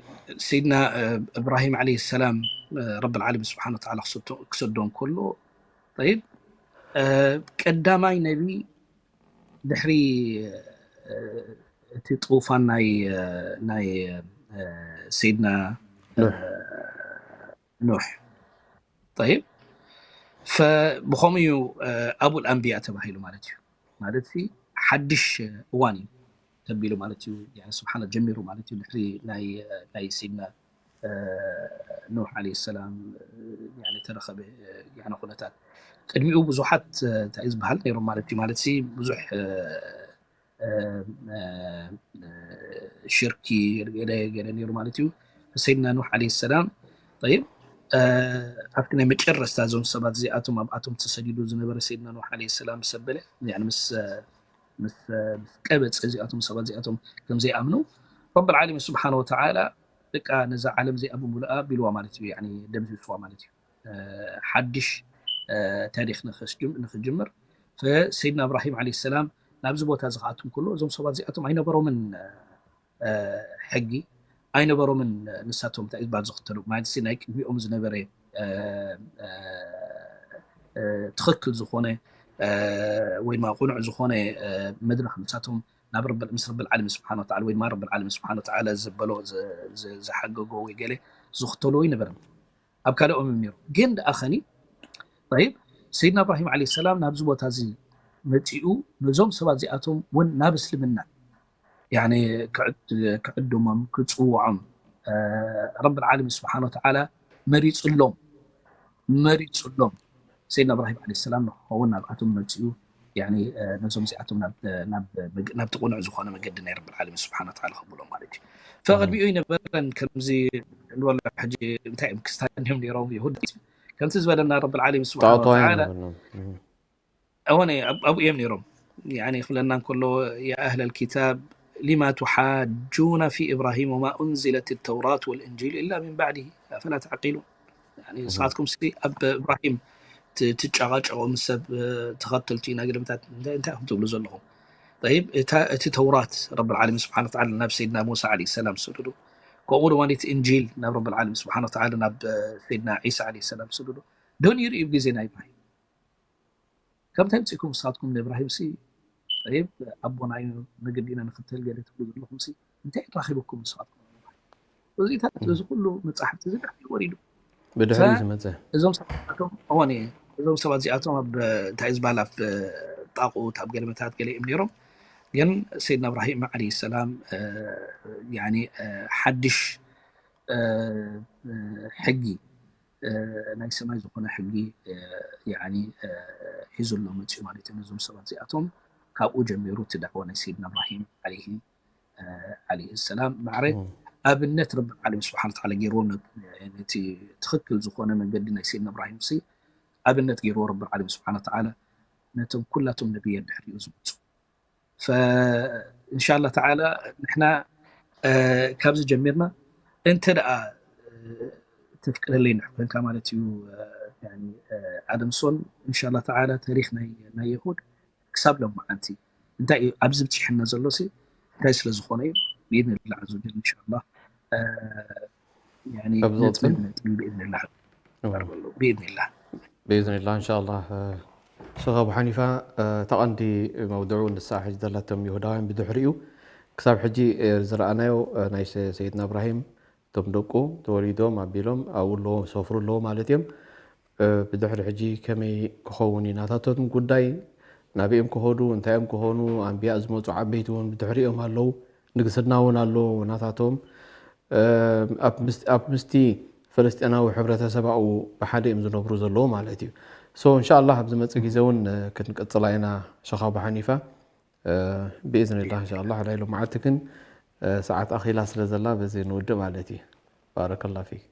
ሰይድና፣ እ፣ እብራሂም ዓለይሂ ሰላም፣ እ፣ ረብል ዓለሚን ስብሓነ ወተዓላ ክሰዶ-፣ ክሰዶ እንከሎ፣ ጠይብ፣ እ፣ ቀዳማይ ነቢ ድሕሪ፣ እ፣ እቲ ጡፋን ናይ፣ እ፣ ናይ፣ እ፣ ሰይድና፣ እ፣ ኑሕ። ኑሕ። ጠይብ። ፈ-፣ ብኸምኡ እዩ፣ እ፣ ኣቡል ኣንብያ ተባሂሉ ማለት እዩ። ማለት ሲ ሓድሽ እዋን እዩ ተቢሉ ማለት እዩ። ያኒ ስብሓን ጀሚሩ ማለት እዩ። ድሕሪ ናይ፣ ናይ ሰይድና፣ እ፣ ኑሕ ዓለይሂ ሰላም፣ እ፣ ያኒ ተረኸበ፣ እ፣ ያኒ ኩነታት። ቅድሚኡ ብዙሓት፣ እ፣ እንታይ እዩ ዝበሃል ነይሮም ማለት እዩ። ማለት ሲ ብዙሕ፣ እ፣ እ፣ እ፣ እ፣ ሽርኪ ገለ ገለ ነይሩ ማለት እዩ። ሰይድና ኑሕ ዓለይሂ ሰላም፣ ጠይብ፣ እ፣ ኣብቲ ናይ መጨረስታ እዞም ሰባት እዚኣቶም ኣብኣቶም ተሰዲዱ ዝነበረ ሰይድና ኑሕ ዓለይሂ ሰላም ምስ ኣበለ፣ ያኒ ምስ፣ ምስ፣ ምስ ቀበጸ እዚኣቶም ሰባት እዚኣቶም ከም ዘይኣምኑ ረብል ዓለሚን ስብሓነ ወተዓላ በቃ ነዛ ዓለም እዚኣ ብምሉኣ ቢልዋ ማለት እዩ፣ ያኒ ደምሲስዋ ማለት እዩ። እ፣ ሓድሽ፣ እ፣ ታሪኽ ንኽስጅም-፣ ንኽጅምር። ፈሰይድና እብራሂም ዓለይሂ ሰላም ናብዚ ቦታ እዚ ክኣቱ እንከሎ እዞም ሰባት እዚኣቶም ኣይነበሮምን፣ እ፣ ሕጊ ኣይነበሮምን። ንሳቶም እንታይ እዩ ዝበሃል ዝኽተሉ ማለት ሲ ናይ ቅድሚኦም ዝነበረ፣ እ፣ እ፣ እ፣ ትኽክል ዝኾነ፣ እ፣ ወይ ድማ ቅኑዕ ዝኾነ፣ እ፣ መድረኽ ንሳቶም ናብ ረብል-፣ ምስ ረብል ዓለሚን ስብሓነ ወተዓላ ወይ ድማ ረብል ዓለሚን ስብሓነ ወተዓላ ዘበሎ፣ ዘ-፣ ዘ-፣ ዝሓገጎ ወይ ገለ ዝኽተልዎ ኣይነበረን። ኣብ ካልኦም እዮም ነይሮም። ግን ደኣ ኸኒ፣ ጠይብ፣ ሰይድና እብራሂም ዓለይሂ ሰላም ናብዚ ቦታ እዚ መጺኡ ነዞም ሰባት እዚኣቶም እውን ናብ እስልምና፣ ያኒ፣ ክዕድ-፣ ክዕድሞም፣ ክጽውዖም፣ እ፣ ረብል ዓለሚን ስብሓነ ወተዓላ መሪጽሎም፣ መሪጽሎም። ሰይድና እብራሂም ዓለይሂ ሰላም ንክኸውን ናብኣቶም መጺኡ፣ ያኒ፣ እ፣ ነዞም እዚኣቶም ናብ፣ ናብ መግ-፣ ናብቲ ቅኑዕ ዝኾነ መገዲ ናይ ረብል ዓለሚን ስብሓነ ወተዓላ ከብሎም ማለት እዩ። ፈቅድሚኡ ይነበረን ከምዚ ንበሎ ሕጂ እንታይ እዮም ክስታን እዮም ነይሮም የሁድ። ከምቲ ዝበለና ረብል ዓለሚን ስብሓነ ጣዖታውያን ወተዓላ እዮም ነይሮም። እህ። እወነ ኣብ-፣ ኣብኡ እዮም ነይሮም። ያኒ ክብለና እንከሎ፣ "ያ ኣህለል ኪታብ ሊማ ቱሓጁና ፊ ኢብራሂም ወማ ኡንዚለት ተውራት ወልእንጂል ኢላ ሚን ባዕዲሂ ኣፈላ ተዕቂሉን?" ያኒ እህ። ንስኻትኩም ሲ ኣብ እብራሂም ት-፣ ትጨቃጨቁ ምስ ሰብ፣ እ፣ ተኸተልቲ ኢና ገለመታት እንታይ፣ እንታይ ኢኹም ትብሉ ዘለኹም? ጠይብ፣ እታ፣ እቲ ተውራት ረብል ዓለሚን ስብሓነ ወተዓላ ናብ ሰይድና ሙሳ ዓለይሂ ሰላም ሰደዶ፣ ከምኡ ድማ እቲ እንጂል ናብ ረብል ዓለሚን ስብሓነ ወተዓላ ናብ፣ እ፣ ሰይድና ዒሳ ዓለይሂ ሰላም ሰደዶ። ዶ ነይሩ እዩ ብግዜ ናይ እብራሂም? ካብ እንታይ መጺእኩም ንስኻትኩም ንእብራሂም ሲ፣ ጠይብ፣ ኣቦና እዩ፣ መገዲ ኢና ንኽተል ገለ ትብሉ ዘለኹም ሲ፣ እንታይ ረኺብኩም ንስኻትኩም? እዚታት፣ እም። እዚ ኩሉ መጻሕፍቲ እዚ ድሕሪ ወሪዱ። ብድሕሪኡ ፈ-፣ ዝመጸ። እዞም ሰባት እዚኣቶም፣ እዋን እየ፣ እዞም ሰባት እዚኣቶም ኣብ፣ እንታይ እዩ ዝበሃል፣ ኣብ ጣቑት፣ ኣብ ገለመታት ገለ እዮም ነይሮም። ግን ሰይድና እብራሂም ዓለይሂ ሰላም፣ እ፣ ያኒ፣ እ፣ ሓድሽ፣ እ፣ እ፣ ሕጊ፣ እ፣ ናይ ሰማይ ዝኾነ ሕጊ፣ እ፣ ያኒ፣ እ፣ ሒዙሎም መጺኡ ማለት እዩ። ነዞም ሰባት እዚኣቶም ካብኡ ጀሚሩ እቲ ዳዕዋ ናይ ሰይድና እብራሂም ዓለይሂ፣ እ፣ ዓለይሂ ሰላም ማዕረ እም። ኣብነት ረብል ዓለሚን ስብሓነ ወተዓላ ገይርዎም ነ-፣ ነቲ ትኽክል ዝኾነ መንገዲ ናይ ሰይድና እብራሂም ሲ ኣብነት ገይርዎ ረብል ዓለሚን ስብሓነ ወተዓላ ነቶም ኩላቶም ነብያት ድሕሪኡ ዝመጹ። ፈ-፣ እንሻላ ተዓላ ንሕና፣ እ፣ ካብዚ ጀሚርና እንተ ደኣ፣ እ፣ ተፍቅደለይ ንሕ ኮንካ ማለት እዩ፣ እ፣ ያኒ፣ እ፣ ኣደምሶን እንሻላ ተዓላ ታሪኽ ናይ፣ ናይ የሁድ ክሳብ ሎም መዓልቲ እንታይ እዩ ኣብዚ ብፅሕና ዘሎ ሲ እንታይ ስለ ዝኾነ እዩ ብኢድን ላ ዘወጀል እንሻላ ነጥብን ነጥብን ብኢድን ላ ብኢድን ላ ብኢዝኒላ እንሻላ። ሸኽ ኣቡ ሓኒፋ ተቐንዲ መውድዑ ንሳ ሕጂ ዘላቶም ይሁዳውያን ብድሕሪኡ ክሳብ ሕጂ ዝረኣናዮ ናይ ሰይድና እብራሂም እቶም ደቁ ተወሊዶም ኣቢሎም ኣብኡ ኣለዎ ሰፍሩ ኣለዎ ማለት እዮም። ብድሕሪ ሕጂ ከመይ ክኸውን እዩ ናታቶም ጉዳይ፣ ናበኦም ክኸዱ፣ እንታይ እዮም ክኾኑ፣ ኣንብያ ዝመፁ ዓበይቲ እውን ብድሕሪኦም ኣለዉ፣ ንግስና እውን ኣሎ ናታቶም። ኣብ ምስቲ ፈለስጢናዊ ሕብረተሰብ ኣብኡ ብሓደ እዮም ዝነብሩ ዘለዉ ማለት እዩ። ሶ እንሻላ ኣብ ዝመፅእ ግዜ እውን ክንቅፅላ ኢና ሸኻቡ ሓኒፋ ብኢዝንላ እንሻላ። ናይ ሎመዓልቲ ግን ሰዓት ኣኺላ ስለ ዘላ በዚ ንውድእ ማለት እዩ። ባረከላ ፊክ።